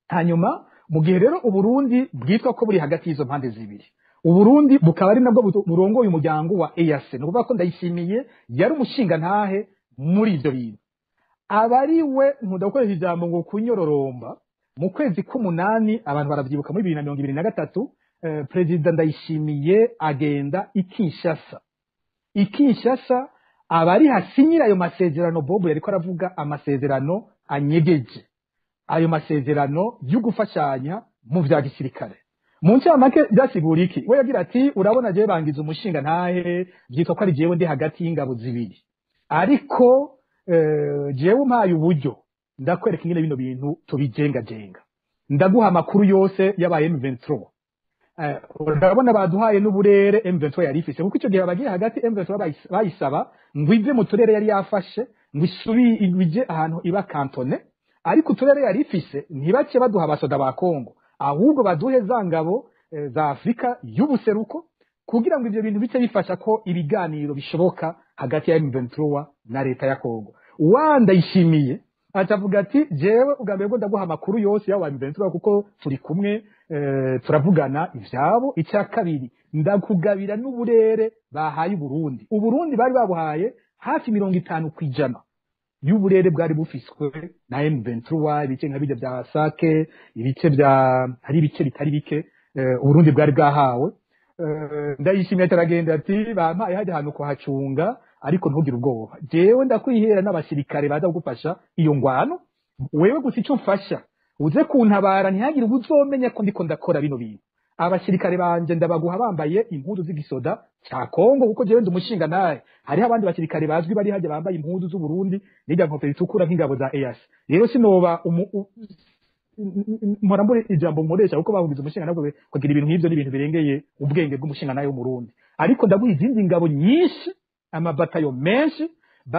Hanyuma mu gihe rero Uburundi bwitwa ko buri hagati y'izo mpande zibiri, Uburundi bukaba ari nabwo burongoye umuryango wa EAC, ni ukuvuga ko Ndayishimiye yari umushinga ntahe muri ivyo bintu. Aba ari we, nkunda gukoresha ijambo ngo kunyororomba. Mu kwezi k'umunani, abantu baravyibuka, muri 2023, Perezida Ndayishimiye agenda i Kinshasa. I Kinshasa aba ari hasinyira ayo masezerano Bobo yariko aravuga, amasezerano anyegeje, ayo masezerano yo gufashanya mu vya gisirikare. Mu ncamake byasigura iki? We yagira ati: "Urabona, jewe bangiza umushinga ntahe, byitwa ko ari jewe ndi hagati y'ingabo zibiri, ariko jewe umpaye uburyo ndakwereka ingene bino bintu tubijengajenga, ndaguha amakuru yose y'aba M23. Urabona baduhaye n'uburere M23 yari ifise." Kuko icyo gihe abagiye hagati M23 bayisaba ngo ive mu turere yari yafashe, ngo isubi ije ahantu iba cantonnée, ariko uturere yari ifise ntibace baduha abasoda ba Kongo, ahubwo baduhe za ngabo za Afurika y'ubuseruko, kugira ngo ivyo bintu bice bifasha ko ibiganiro bishoboka hagati ya M23 na leta ya Kongo. Wandayishimiye atavuga ati: "Jewe ubwa mbere bwo ndaguha amakuru yose y'aba M23 kuko turi kumwe, turavugana ivyabo. Icya kabiri, ndakugabira n'uburere bahaye Uburundi." Uburundi bari babuhaye hafi 50% y'uburere bwari bufiswe na M23, ibice nka bijya bya Sake, ibice bya, hari ibice bitari bike Uburundi bwari bwahawe. Ndayishimiye ataragenda ati: "Bampaye hajya ahantu kuhacunga, ariko ntugire ubwoba, jewe ndakwihera n'abasirikare baza kugufasha iyo ngwano. Wewe gusa icyo mfasha, uze kuntabara, ntihagire ubuzomenya ko ndiko ndakora bino bintu. Abasirikare banje ndabaguha bambaye impuzu z'igisoda ca Kongo, kuko jewe ndi umushinga naye. Hariho abandi basirikare bazwi bari hajya bambaye impuzu z'u Burundi n'irya nkofero itukura nk'ingabo za EAC. Rero sinoba mpora mbura ijambo nkoresha, kuko bavugize umushinga nabwo kugira ibintu nk'ivyo n'ibintu birengeye ubwenge bw'umushinga nayo w'Umurundi. Ariko ndaguha izindi ngabo nyinshi, amabatayo menshi,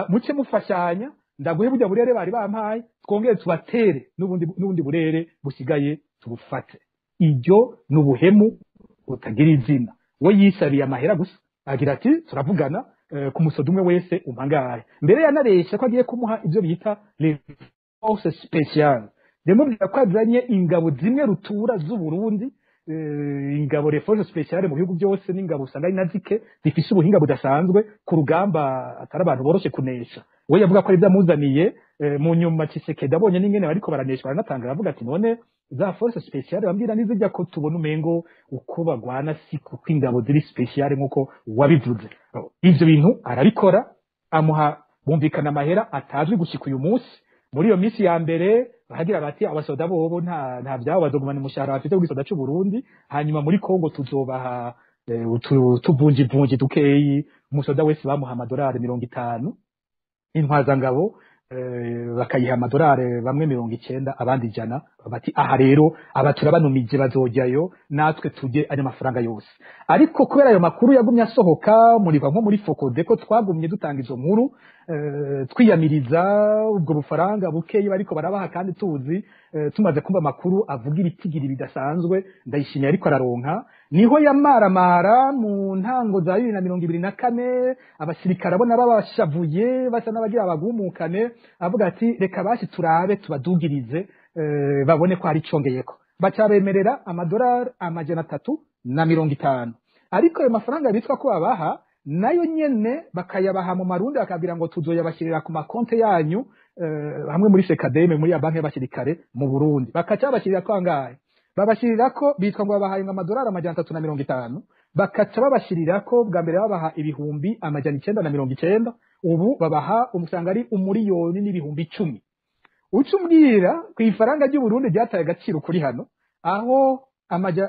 muce mufashanya, ndaguhe burya burere bari bampaye, twongere tubatere n'ubundi burere busigaye tubufate." Iryo ni ubuhemu butagira izina. We yisabiye amahera gusa, agira ati: "Turavugana ku musodo umwe wese umpangahe." Mbere yanaresha ko agiye kumuha ibyo bita les forces spéciales, ndamubwira ko azanye ingabo zimwe rutura z'u Burundi. Ingabo, les forces spéciales, mu bihugu byose n'ingabo usanga ari na zike zifise ubuhinga budasanzwe ku rugamba, atari abantu boroshe kunesha. We yavuga ko ari byamuzaniye. Mu nyuma Tshisekedi abonye n'ingene bariko baraneshwa, aranatanga, aravuga ati: "None za force spéciale bambwira nizijya ko tubona umengo uko bagwana si kuko ingabo ziri spéciale nkuko wabivuze?" Ivyo bintu arabikora, amuha, bumvikana amahera atazwi gushika uyu munsi. Muri iyo minsi ya mbere baragira bati: "Abasoda bobo nta byabo, bazogumana umushahara bafite w'igisoda c'u Burundi, hanyuma muri Kongo tuzobaha tuvunji dukeyi." Umusoda wese bamuha amadolari 50, intwazangabo. Bakayiha amadolari bamwe 90, abandi 100, bati aha rero abatura banumije bazojyayo natwe tujye ayo mafaranga yose. Ariko kubera ayo makuru yagumye asohoka muri nko muri Fokode ko twagumye dutanga izo nkuru, twiyamiriza ubwo bufaranga bukeyi bariko barabaha, kandi tuzi tumaze kumva amakuru avuga ibitigiri bidasanzwe Ndayishimiye ariko araronka. Niho yamaramara mu ntango za 2024, abasirikare abona babashavuye basa n'abagira abagumukane, avuga ati reka basi turabe tubadugirize, babone ko hari icongeyeko. Bacabemerera amadolari 350, ariko ayo mafaranga bitwa ko babaha nayo nyene bakayabaha mu marundi, bakabwira ngo tuzoyabashyirira ku makonte yanyu, hamwe muri Sekademe, muri ya banki y'abasirikare mu Burundi. Bakaca babashyirira ko angahe? Babashyirira ko bitwa ngo babahaye amadolari 350, bakaca babashyirira ko bwa mbere babaha 990,000, ubu babaha umusanga ari 1,010,000. Uca umbwira ku ifaranga ry'u Burundi ryataye agaciro kuri hano, aho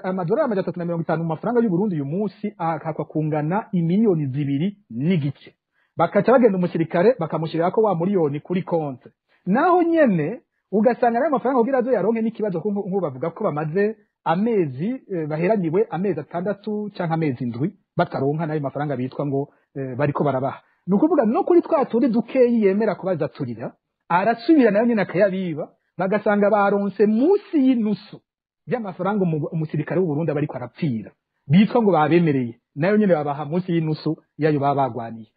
amadolari 350 mu mafaranga y'u Burundi uyu munsi akakwa kungana 2.5 miliyoni. Bakaca bagenda umusirikare bakamushyirira ko wa miliyoni kuri konte, naho nyene ugasanga nayo mafaranga kugira azo yaronke n'ikibazo, nk'ubu bavuga ko bamaze amezi, baheraniwe amezi 6 canke amezi 7 bataronka nayo mafaranga bitwa ngo bariko barabaha. Ni ukuvuga no kuri twa tundi dukeyi yemera kubaza turira, arasubira nayo nyene akayabiba, bagasanga baronse munsi y'inusu y'amafaranga umusirikare w'u Burundi aba ariko arapfira bitwa ngo babemereye, nayo nyene babaha munsi y'inusu yayo baba bagwaniye.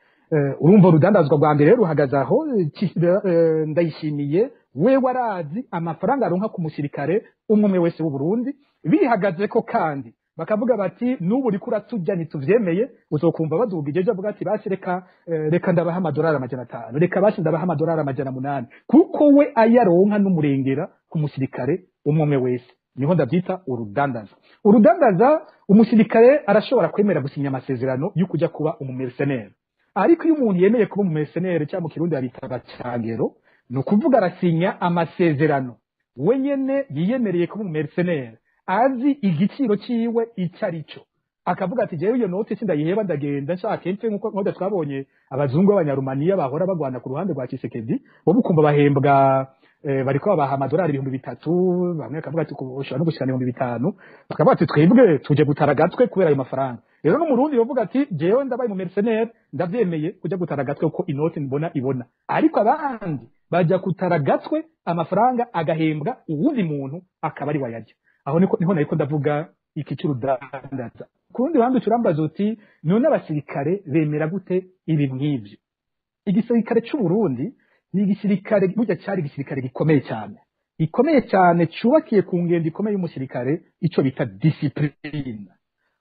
Urumva urudandazwa rwa mbere ruhagaze aho. Ndayishimiye we warazi amafaranga aronka ku musirikare umwe umwe wese w'u Burundi bihagaze ko, kandi bakavuga bati n'ubu uriko uraturya ntituvyemeye. Uzokumva baduga ejo avuga ati basi reka, reka ndabaha amadolari 500, reka basi ndabaha amadolari 800, kuko we ayaronka n'umurengera ku musirikare umwe umwe wese. Niho ndabyita urudandaza. Urudandaza, umusirikare arashobora kwemera gusinya amasezerano yo kuja kuba umumercenaire, ariko iyo umuntu yemeye kuba umumercenaire, cyangwa mu Kirundi babita abacangero, ni ukuvuga arasinya amasezerano we nyene yiyemereye kuba umumercenaire, azi igiciro ciwe icyo ari cyo, akavuga ati jewe iyo noti sindayiheba, ndagenda nshaka mfe. Nkuko twabonye abazungu b'abanyarumaniya bahora bagwana ku ruhande rwa Tshisekedi, bo bukumva bahembwa, bariko babaha amadolari 3000, bamwe bakavuga ati ushobora no gushikana 5000, bakavuga ati twebwe tuje gutara agatwe kubera ayo mafaranga. Rero n'umurundi yovuga ati jewe ndabaye mu mercenaire, ndavyemeye kuja gutara agatwe kuko inoti mbona ibona, ariko abandi baja gutara agatwe amafaranga agahembwa uwundi muntu akaba ari wayarya. Aho niho nariko ndavuga iki cy'urudandaza. Ku rundi ruhande ucurambaza uti none abasirikare bemera gute ibintu nk'ivyo? Igisirikare c'u Burundi ni igisirikare burya cyari igisirikare gikomeye cyane, gikomeye cyane, cyubakiye ku ngendo ikomeye y'umusirikare, ico bita discipline.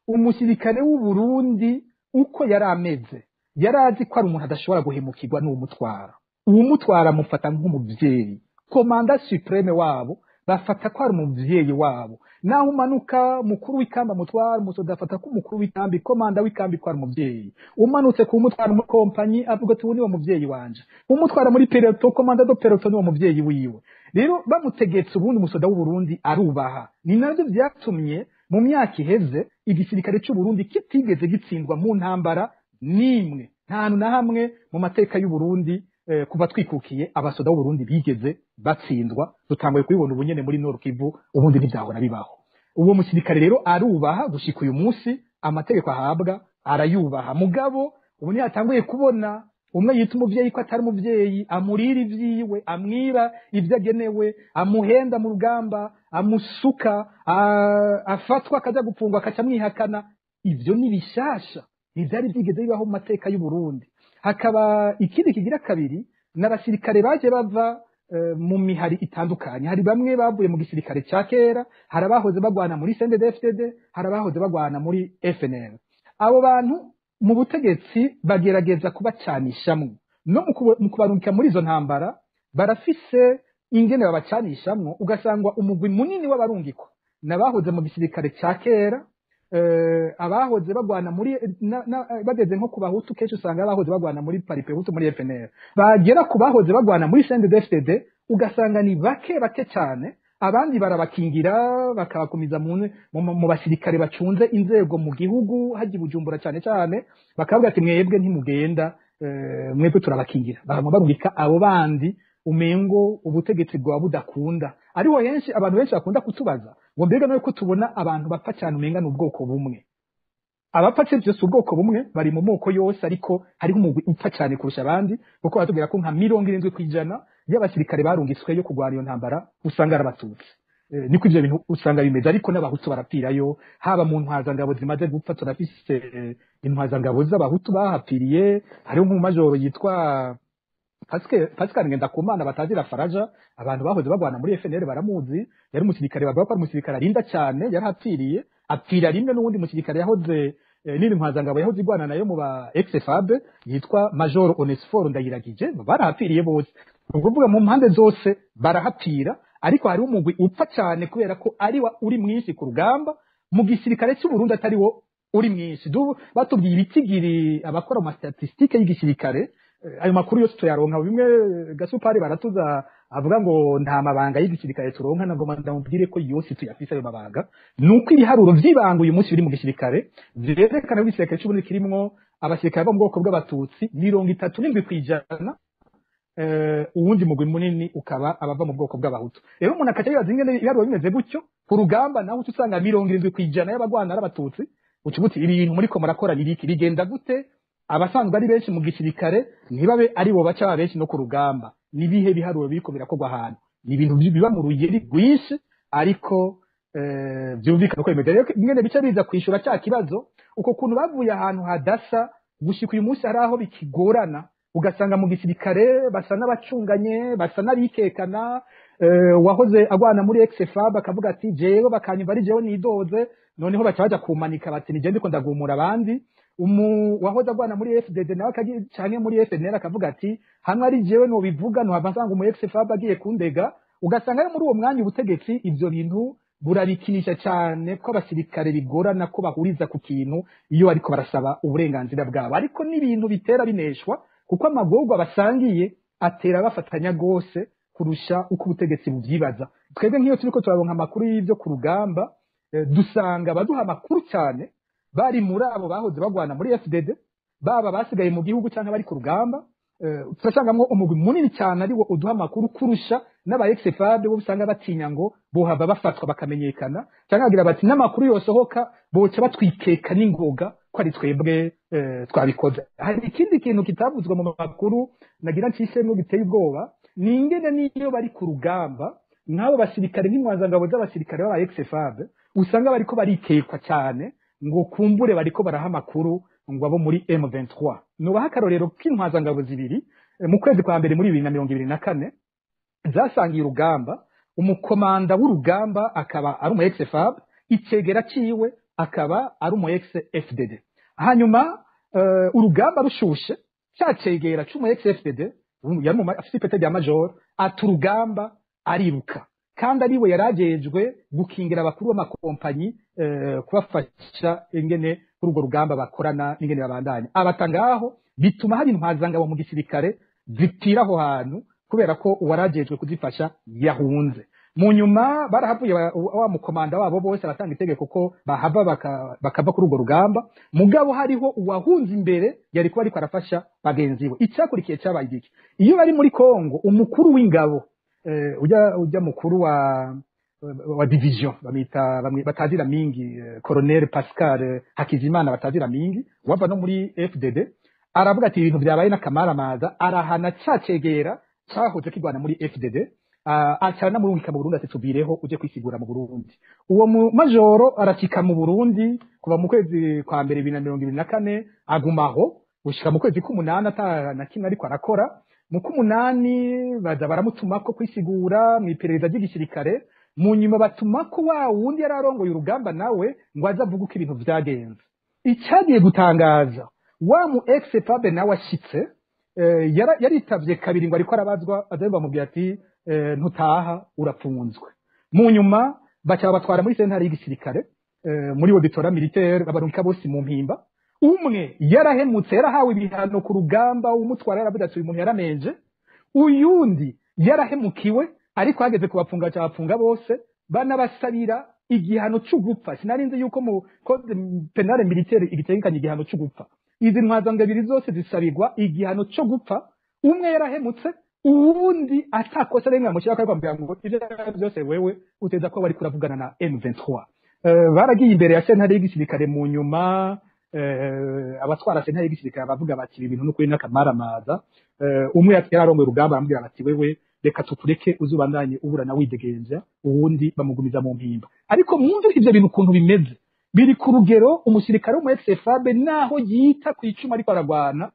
Umusirikare w'u Burundi uko yari ameze, yari azi ko ari umuntu adashobora guhemukirwa n'uwumutwara. Uwumutwara amufata nk'umuvyeyi. Commandant suprême wabo bafata ko ari umuvyeyi wabo. Naho umanuka mukuru w'ikamba mutwara umusoda afata ko umukuru w'ikambi, komanda w'ikambi, ko ari umuvyeyi. Umanutse ku mutwara muri kompanyi avuga ati uwo niwo muvyeyi wanje. Umutwara muri peloton, commandant de peloton, niwo muvyeyi wiwe. Rero bamutegetse, ubundi umusoda w'u Burundi arubaha. Ni navyo vyatumye mu myaka iheze igisirikare cy'u Burundi kitigeze gitsindwa mu ntambara nimwe. Nta hantu na hamwe mu mateka y'u Burundi, kuva twikukiye, abasoda b'u Burundi bigeze batsindwa. Dutanguye kubibona ubu nyene muri Nord Kivu, ubundi ntivyahora bibaho. Uwo musirikare rero arubaha gushika uyu munsi, amategeko ahabwa arayubaha. Mugabo ubu ntiyatanguye kubona umwe yita umuvyeyi ko atari umuvyeyi, amurira ivyiwe, amwiba ivyo agenewe, amuhenda mu rugamba, amusuka, afatwa akaja gupfungwa akaca amwihakana. Ivyo ni bishasha, ntivyari vyigeze bibaho mu mateka y'u Burundi. Hakaba ikindi kigira kabiri, n'abasirikare baje bava mu mihari itandukanye. Hari bamwe bavuye mu gisirikare ca kera, hari abahoze bagwana muri CNDD-FDD, hari abahoze bagwana muri FNL. Abo bantu mu butegetsi bagerageza kubacanishamwo no mu kubarungika muri izo ntambara. Barafise ingene babacanishamwo, ugasanga umugwi munini w'abarungikwa n'abahoze mu gisirikare ca kera, abahoze bagwana muri bageze nko ku Bahutu, kenshi usanga abahoze bagwana muri Palipehutu, muri FNL. Bagera ku bahoze bagwana muri CNDD-FDD ugasanga ni bake bake cyane, abandi barabakingira bakabakumiza mu basirikare bacunze inzego mu gihugu haji Bujumbura cyane cyane, bakavuga ati mwebwe ntimugenda, mwebwe turabakingira. Bakaba barungika abo bandi. Umengo ubutegetsi bwa budakunda. Ariho henshi abantu benshi bakunda kutubaza ngo mbega nawe ko tubona abantu bapfa cyane umenga n'ubwoko bumwe. Abapfa byose ubwoko bumwe, bari mu moko yose, ariko hariho umugwi upfa cyane kurusha abandi, kuko batubwira ko nka 70% y'abasirikare barungiswe yo kurwana iyo ntambara usanga ari Abatutsi. Niko ivyo bintu usanga bimeze, ariko n'Abahutu barapfirayo, haba mu ntwazangabo zimaze gupfa. Turafise intwazangabo z'Abahutu bahapfiriye. Hariho nk'umumajoro yitwa Pascal Ngendakumana batazira Faraja, abantu bahoze bagwana muri FNL baramuzi. Yari umusirikare, bavuga ko ari umusirikare arinda cyane, yarahapfiriye, apfira rimwe n'uwundi musirikare yahoze n'indi ntwazangabo yahoze igwana nayo mu ba ex-FAB yitwa Major Onesphore Ndayiragije. Barahapfiriye bose. Ni ukuvuga mu mpande zose barahapfira, ariko hariho umugwi upfa cyane kubera ko ari wa uri mwinshi ku rugamba. Mu gisirikare cy'u Burundi atari wo uri mwinshi. Batubwiye ibitigiri abakora mu statistique y'igisirikare, ayo makuru yose tuyaronka. Bimwe Gasupari baratuza avuga ngo nta mabanga y'igisirikare turonka, nagoma ndamubwire ko yose tuyafise ayo mabanga. Nuko ibiharuro vy'ibanga uyu munsi biri mu gisirikare vyerekana ko igisirikare cy'u Burundi kirimwo abasirikare bo mu bwoko bw'Abatutsi 37%, uwundi mugwi munini ukaba abava mu bwoko bw'Abahutu. Rero umuntu akaca yibaza ingene ibiharuro bimeze gutyo ku rugamba, naho uca usanga 70% y'abagwana ari Abatutsi. Uca uti ibintu muriko murakora ni ibiki? Bigenda gute abasanzwe ari benshi mu gisirikare ntibabe ari bo baca baba benshi no ku rugamba? Nibihe biharuro biriko birakorwa ahantu? Ni ibintu biba mu rugeri rwinshi, ariko vyumvikana uko bimeze. Rero ingene bica biza kwishura cya kibazo, uko kuntu bavuye ahantu hadasa gushika uyu munsi, hari aho bikigorana, ugasanga mu gisirikare basa n'abacunganye, basa n'abikekana. Wahoze agwana muri ex-FAB akavuga ati jewe bakanyumva ari jewe nidoze, noneho baca baja kumanika bati nije ndiko ndagumura abandi. Wahoze agwana muri FDD nawe canke muri FNL akavuga ati hamwe ari jewe nobivuga nohava nsanga umu ex-FAB agiye kundega. Ugasanga rero muri uwo mwanya ubutegetsi ivyo bintu burabikinisha cyane, ko abasirikare bigorana ko bahuriza ku kintu iyo ariko barasaba uburenganzira bwabo. Ariko n'ibintu bitera bineshwa, kuko amagorwa basangiye atera bafatanya gose kurusha uko ubutegetsi buvyibaza. Twebwe nk'iyo turiko turaronka amakuru y'ivyo ku rugamba, dusanga abaduha amakuru cyane bari muri abo bahoze bagwana muri FDD, baba basigaye mu gihugu cyangwa bari ku rugamba. Turasangamwo umugwi munini cyane ari wo uduha amakuru kurusha n'aba ex-FAB, bo usanga batinya ngo bohava bafatwa bakamenyekana, cyangwa bagira bati n'amakuru yosohoka boca batwikeka n'ingoga ko ari twebwe twabikoze. Hari ikindi kintu kitavuzwe mu makuru nagira ncishemwo giteye ubwoba, ni ingene n'iyo bari ku rugamba nk'abo basirikare, nk'intwazangabo z'abasirikare b'aba ex-FAB, usanga bariko barikekwa cyane ngo kumbure bariko baraha amakuru ngo abo muri M23. Nubaha akarorero k'intwazangabo zibiri mu kwezi kwa mbere muri 2024 zasangiye urugamba, umukomanda w'urugamba akaba ari umu ex-FAB, icegera ciwe akaba ari umu ex-FDD. Hanyuma urugamba rushushe, ca cegera c'umu ex-FDD yari afise ipete rya major ata urugamba ariruka, kandi ariwe yarajejwe gukingira abakuru b'amakompanyi, kubafasha ingene kuri urwo rugamba bakorana n'ingene babandanya. Abata ngaho, bituma hari intwazangabo mu gisirikare zipfira aho hantu kubera ko uwarajejwe kuzifasha yahunze. Mu nyuma barahavuye wa mukomanda wabo bose aratanga itegeko ko bahava bakava kuri urwo rugamba, mugabo hariho uwahunze imbere yari kuba ariko arafasha bagenzi we. Icyakurikiye cyabaye iki? Iyo bari muri Kongo, umukuru w'ingabo ujya mukuru wa division bamwita batazira Mingi, Colonel Pascal Hakizimana batazira Mingi, wava no muri FDD, aravuga ati ibintu byabaye n'akamaramaza. Arahana cacegera cahoze kigwana muri FDD, aca namurungika mu Burundi ati tubireho uje kwisigura mu Burundi. Uwo mu majoro arashika mu Burundi kuva mu kwezi kwa mbere 2024, agumaho gushika mu kwezi k'umunani ata na kimwe ariko arakora. Mu k'umunani baza baramutumako kwisigura mu iperereza ry'igisirikare. Mu nyuma batumako wa wundi yari arongoye urugamba nawe ngo aze avuge uko ibintu vyagenze. Icyagiye gutangaza, wa mu ex-FAB nawe ashitse, yaritavye kabiri ngo ariko arabazwa, aze bamubwira ati ntutaha, urapfunzwe. Mu nyuma baca babatwara muri sentare y'igisirikare, muri auditorat militaire, babarungika bose mu Mpimba. Umwe yarahemutse, yarahawe ibihano ku rugamba, umutwara yaravuze ati uyu muntu yaramenje. Uyundi yarahemukiwe, ariko hageze kubapfunga baca bapfunga bose, banabasabira igihano c'ugupfa. Sinarinzi yuko mu code pénal militaire igitegekanya igihano c'ugupfa. Izi ntwazangabiri zose zisabirwa igihano co gupfa, umwe yarahemutse. Uwundi atakosa rimwe amushyira ko ariko ngo ivyo byose wewe uteza ko bari kuravugana na M23. Baragiye imbere ya sentare y'igisirikare mu nyuma, abatwara sentare y'igisirikare bavuga bati ibi bintu n'ukuri n'akamaramaza. Umwe yararongoye urugamba, aramubwira bati wewe reka tukureke uzubandanye uburana widegenza, uwundi bamugumiza mu mpimba. Ariko mwumve ivyo bintu ukuntu bimeze, biri ku rugero umusirikare wo mu ex-FAB naho yita ku icuma ariko aragwana,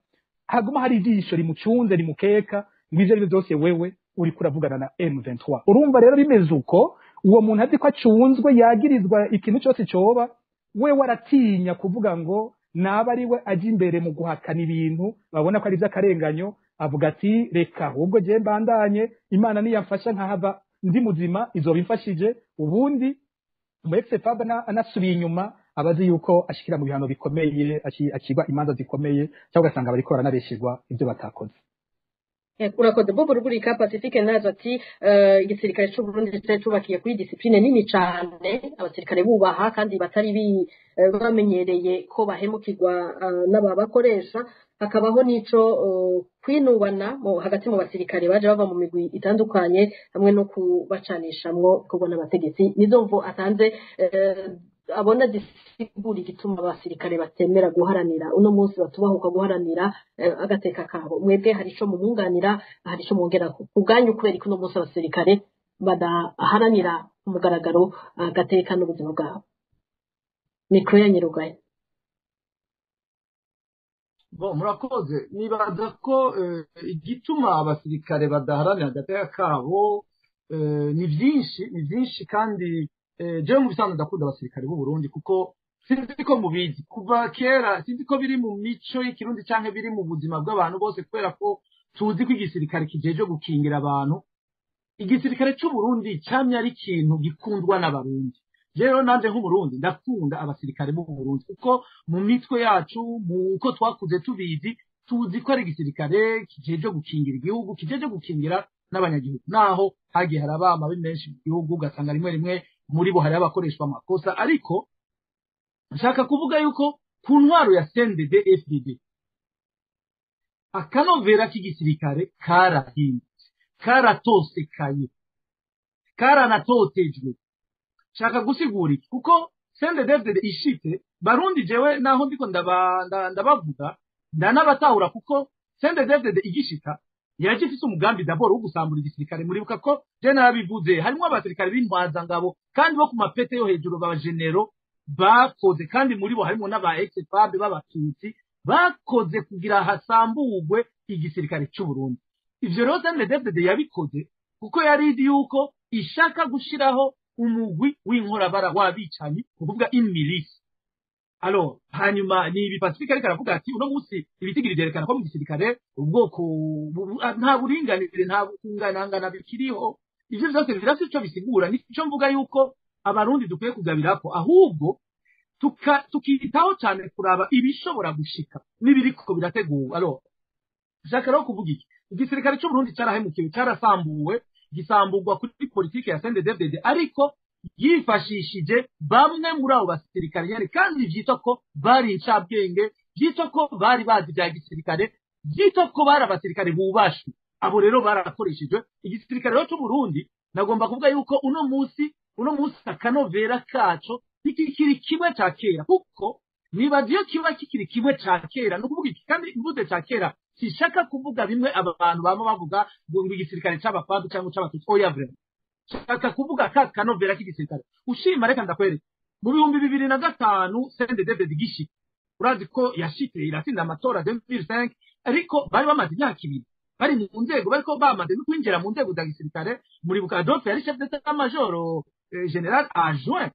haguma hari ijisho rimucunze rimukeka ngo ivyo arivyo byose wewe uriko uravugana na M23. Urumva rero bimeze uko, uwo muntu azi ko acunzwe, yagirizwa ikintu cyose coba, we waratinya kuvuga ngo naba ari we aja imbere mu guhakana ibintu babona ko ari ivy'akarenganyo. Avuga ati reka ahubwo je mbandanye, Imana niyamfasha nkahava ndi muzima izoba imfashije. Ubundi mu ex-FAB anasubiye inyuma abazi yuko ashikira mu bihano bikomeye, acibwa imanza zikomeye, cyangwa ugasanga bariko baranabeshirwa ibyo batakoze. Urakoze, Bobo Rugurika. Pacifique nazo ati igisirikare c'u Burundi cari cubakiye kuri discipline nini cane, abasirikare bubaha kandi batari bamenyereye ko bahemukirwa n'ababakoresha, hakabaho n'ico kwinubana hagati mu basirikare baje bava mu migwi itandukanye, hamwe no kubacanishamwo bikorwa n'abategetsi. Nizo mvo atanze abona zisigura igituma abasirikare batemera guharanira uno munsi, batubahuka guharanira agateka kabo. Mwebwe hari ico mumwunganira, hari ico mwongerako ku bwanyu, kubera ko uno munsi abasirikare badaharanira umugaragaro agateka n'ubuzima bwabo? Mikoro ya Nyirugaye. Bon, murakoze. Nibaza ko igituma abasirikare badaharanira agateka kabo ni byinshi, ni byinshi. Kandi jewe mu bisanzwe ndakunda abasirikare b'u Burundi, kuko sinzi ko mubizi, kuva kera, sinzi ko biri mu mico y'ikirundi canke biri mu buzima bw'abantu bose, kubera ko tuzi ko igisirikare kijeje gukingira abantu, igisirikare c'u Burundi camye ari ikintu gikundwa n'abarundi. Rero nanje nk'umurundi ndakunda abasirikare b'u Burundi, kuko mu mitwe yacu, mu uko twakuze tubizi, tuzi ko ari igisirikare kijeje gukingira igihugu, kijeje gukingira n'abanyagihugu, naho hagiye haraba amabi menshi mu gihugu, ugasanga rimwe rimwe muri bo hari abakoreshwa amakosa. Ariko nshaka kuvuga yuko ku ntwaro ya CNDD FDD akanovera k'igisirikare karahindutse, karatosekaye, karanatotejwe. Nshaka gusigura iki? Kuko CNDD FDD ishitse, barundi, jewe naho ndiko ndabavuga ndanabatahura, kuko CNDD FDD igishika yaje ifise umugambi d'abord wo gusambura igisirikare. Muribuka ko je narabivuze, harimo abasirikare b'intwazangabo kandi bo ku mapete yo hejuru, b'abagenero bakoze, kandi muri bo harimo n'aba ex-FAB b'abatutsi bakoze kugira hasamburwe igisirikare cy'u Burundi. Ivyo rero CNDD-FDD yabikoze kuko yari izi yuko ishaka gushiraho umugwi w'inkorabara w'abicanyi, ukuvuga imilisi. Alors hanyuma ni ibi Pacifique ariko aravuga ati uno munsi ibitigiri vyerekana ko mu gisirikare ubwoko nta buringanire, nta kunganangana bikiriho. Ivyo vyose birafise ico bisigura. Nico mvuga yuko abarundi dukwiye kugabirako, ahubwo tukitaho cyane kuraba ibishobora gushika n'ibiriko birateguwe. Alors nshaka rero kuvuga iki? Igisirikare cy'u Burundi cyarahemukiwe, cyarasambuwe, gisamburwa kuri politike ya CNDD-FDD, ariko yifashishije bamwe muri abo basirikare nyene, kandi vyitwa ko bari incabwenge, vyitwa ko bari bazi bya gisirikare, vyitwa ko bari abasirikare bubashwe. Abo rero barakoreshejwe. Igisirikare rero cy'u Burundi, nagomba kuvuga yuko uno munsi akanovera kaco ntikikiri kimwe ca kera, kuko nibaza iyo kiba kikiri kimwe ca kera, ni ukuvuga iki? Kandi mvuze ca kera sishaka kuvuga bimwe abantu bama bavuga ngo igisirikare c'abafabu cyangwa c'abatutsi. Oya, vraiment shaka kuvuga ka kanovera k'igisirikare. Ushima reka ndakwereka, mu 2005 CNDD-FDD gishika, urazi ko yashitse iratsinda amatora 2005, ariko bari bamaze imyaka 2 bari mu nzego, bariko bamaze no kwinjira mu nzego za gisirikare. Muribuka Adolphe yari chef d'état major général adjoint.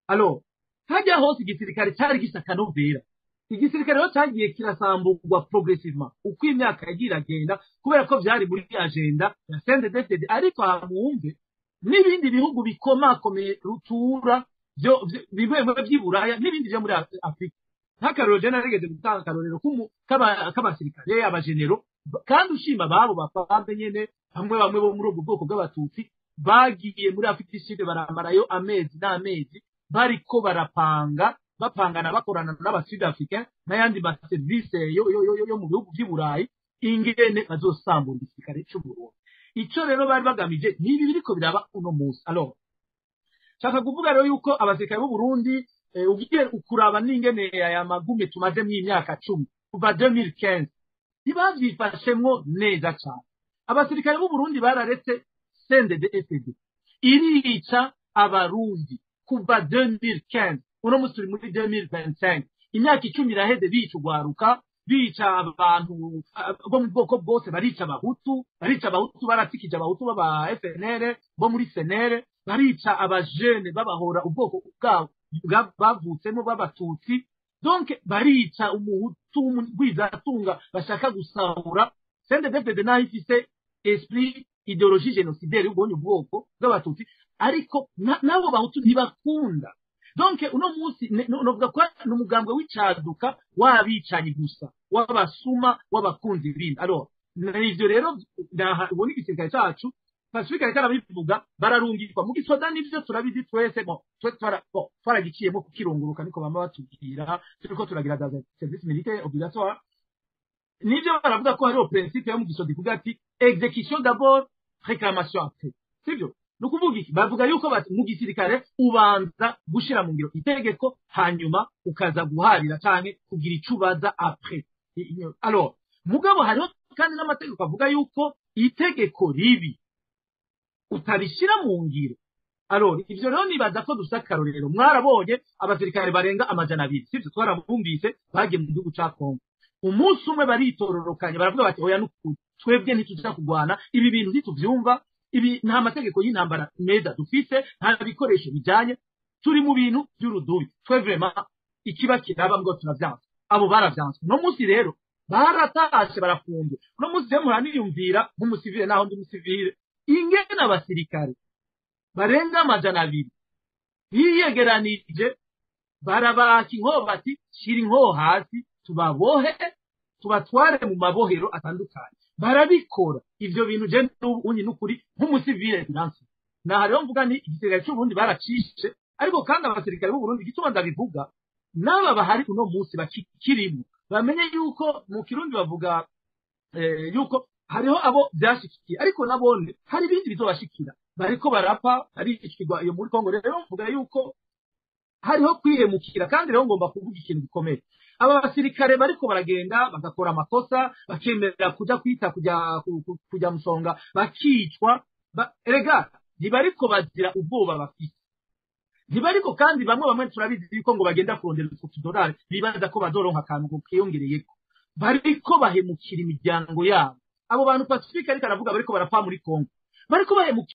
Alors hajya hose igisirikare cyari gisa akanovera. Igisirikare rero cyagiye kirasamburwa progressivement uko imyaka yagiye iragenda, kubera ko vyari muri agenda ya CNDD-FDD. Ariko mwumve n'ibindi bihugu bikomakomeye rutura byo bimwe by'i Buraya n'ibindi byo muri Afurika, nk'akarorero je narigeze gutanga akarorero k'abasirikare abagenero, kandi ushima babo bafambe nyene, bamwe bamwe bo muri ubwo bwoko bw'abatutsi bagiye muri Afrika du Sud, baramarayo amezi n'amezi bariko barapanga, bapangana, bakorana n'aba Sud Africain n'ayandi ma service yo mu bihugu vy'i Burayi. Ingene bazosambura igisirikare c'u Burundi. Ico rero bari bagamije nibi biriko biraba uno munsi. Alors, shaka kuvuga rero yuko abasirikare b'u Burundi, ugiye ukuraba n'ingene aya magume tumazemwo imyaka 10 kuva 2015, ntibavyifashemwo neza cane. Abasirikare b'u Burundi bararetse CNDD-FDD irica abarundi kuva 2015. Uno musi turi muri 2025, imyaka 10 iraheze bica ugwaruka, bica abantu bo mu bwoko bwose. Barica abahutu, barica abahutu, baratsikije abahutu b'aba FNL bo muri CNL, barica abajene babahora ubwoko bwabo bavutsemo b'abatutsi. Donc barica umuhutu w'umugwizatunga bashaka gusahura. CNDD-FDD naho ifise esprit, idéologie génocidaire y'ubonye ubwoko bw'abatutsi, ariko n'abo bahutu ntibakunda. Donc uno munsi novuga ko ni umugambwe w'icaduka w'abicanyi gusa, w'abasuma, w'abakunzi bindi. Alors ivyo rero naha ubona igisirikare cacu, Pacifique ariko arabivuga, bararungikwa mu gisoda, nivyo turabizi twese. Bon, twe twara, bon, twaragiciyemo kukirunguruka, niko bama batubwira turiko turagira za service militaire obligatoire. Nivyo baravuga ko hariho principe yo mu gisoda ivuga ati exécution d'abord, réclamation après, sivyo? Ni ukuvuga iki? Bavuga yuko bati mu gisirikare ubanza gushira mu ngiro itegeko, hanyuma ukaza guharira canke kugira ico ubaza après. Alors mugabo hariho kandi n'amategeko avuga yuko itegeko ribi utabishyira mu ngiro. Alors ivyo rero nibaza ko dufise akarorero. Mwarabonye abasirikare barenga 200, sivyo? Twarabumvise, bagiye mu gihugu ca Kongo. Umunsi umwe baritororokanye, baravuga bati oya, nukuri twebwe ntituja kugwana, ibi bintu ntituvyumva, ibi nta mategeko y'intambara meza dufise, nta bikoresho bijanye, turi mu bintu by'urudubi, twe vraiment ikiba kiraba ngo turavyanse. Abo baravyanse. Uno munsi rero baratashe, barafunzwe. Uno munsi rero muraniyumvira nk'umusivile, naho ndi umusivile, ingene abasirikare barenga 200 biyegeranije, barabaka inkoho bati shira inkoho hasi, tubabohe, tubatware mu mabohero atandukanye. Barabikora ivyo bintu. Je n'ubu n'ukuri nk'umusivile biransi. Naha rero mvuga ni igisirikare c'Uburundi baracishe, ariko kandi abasirikare b'Uburundi, igituma ndabivuga, n'aba bahari uno munsi bakikirimo, bamenye yuko mu Kirundi bavuga yuko hariho abo byashikiye, ariko nabone hari ibindi bizobashikira. Bariko barapfa, baricirwa iyo muri Kongo. Rero mvuga yuko hariho kwihemukira. Kandi rero ngomba kuvuga ikintu gikomeye: aba basirikare bariko baragenda bagakora amakosa, bakemera kuja kwita kuja musonga, bakicwa, erega ntibariko bazira ubwoba bafise, ntibariko. Kandi bamwe bamwe turabizi yuko ngo bagenda kurondera utwo tudorari, bibaza ko bazoronka akantu kiyongereyeko. Bariko bahemukira imiryango yabo. Abo bantu Pacifique ariko aravuga bariko barapfa muri Kongo, bariko bahemukira.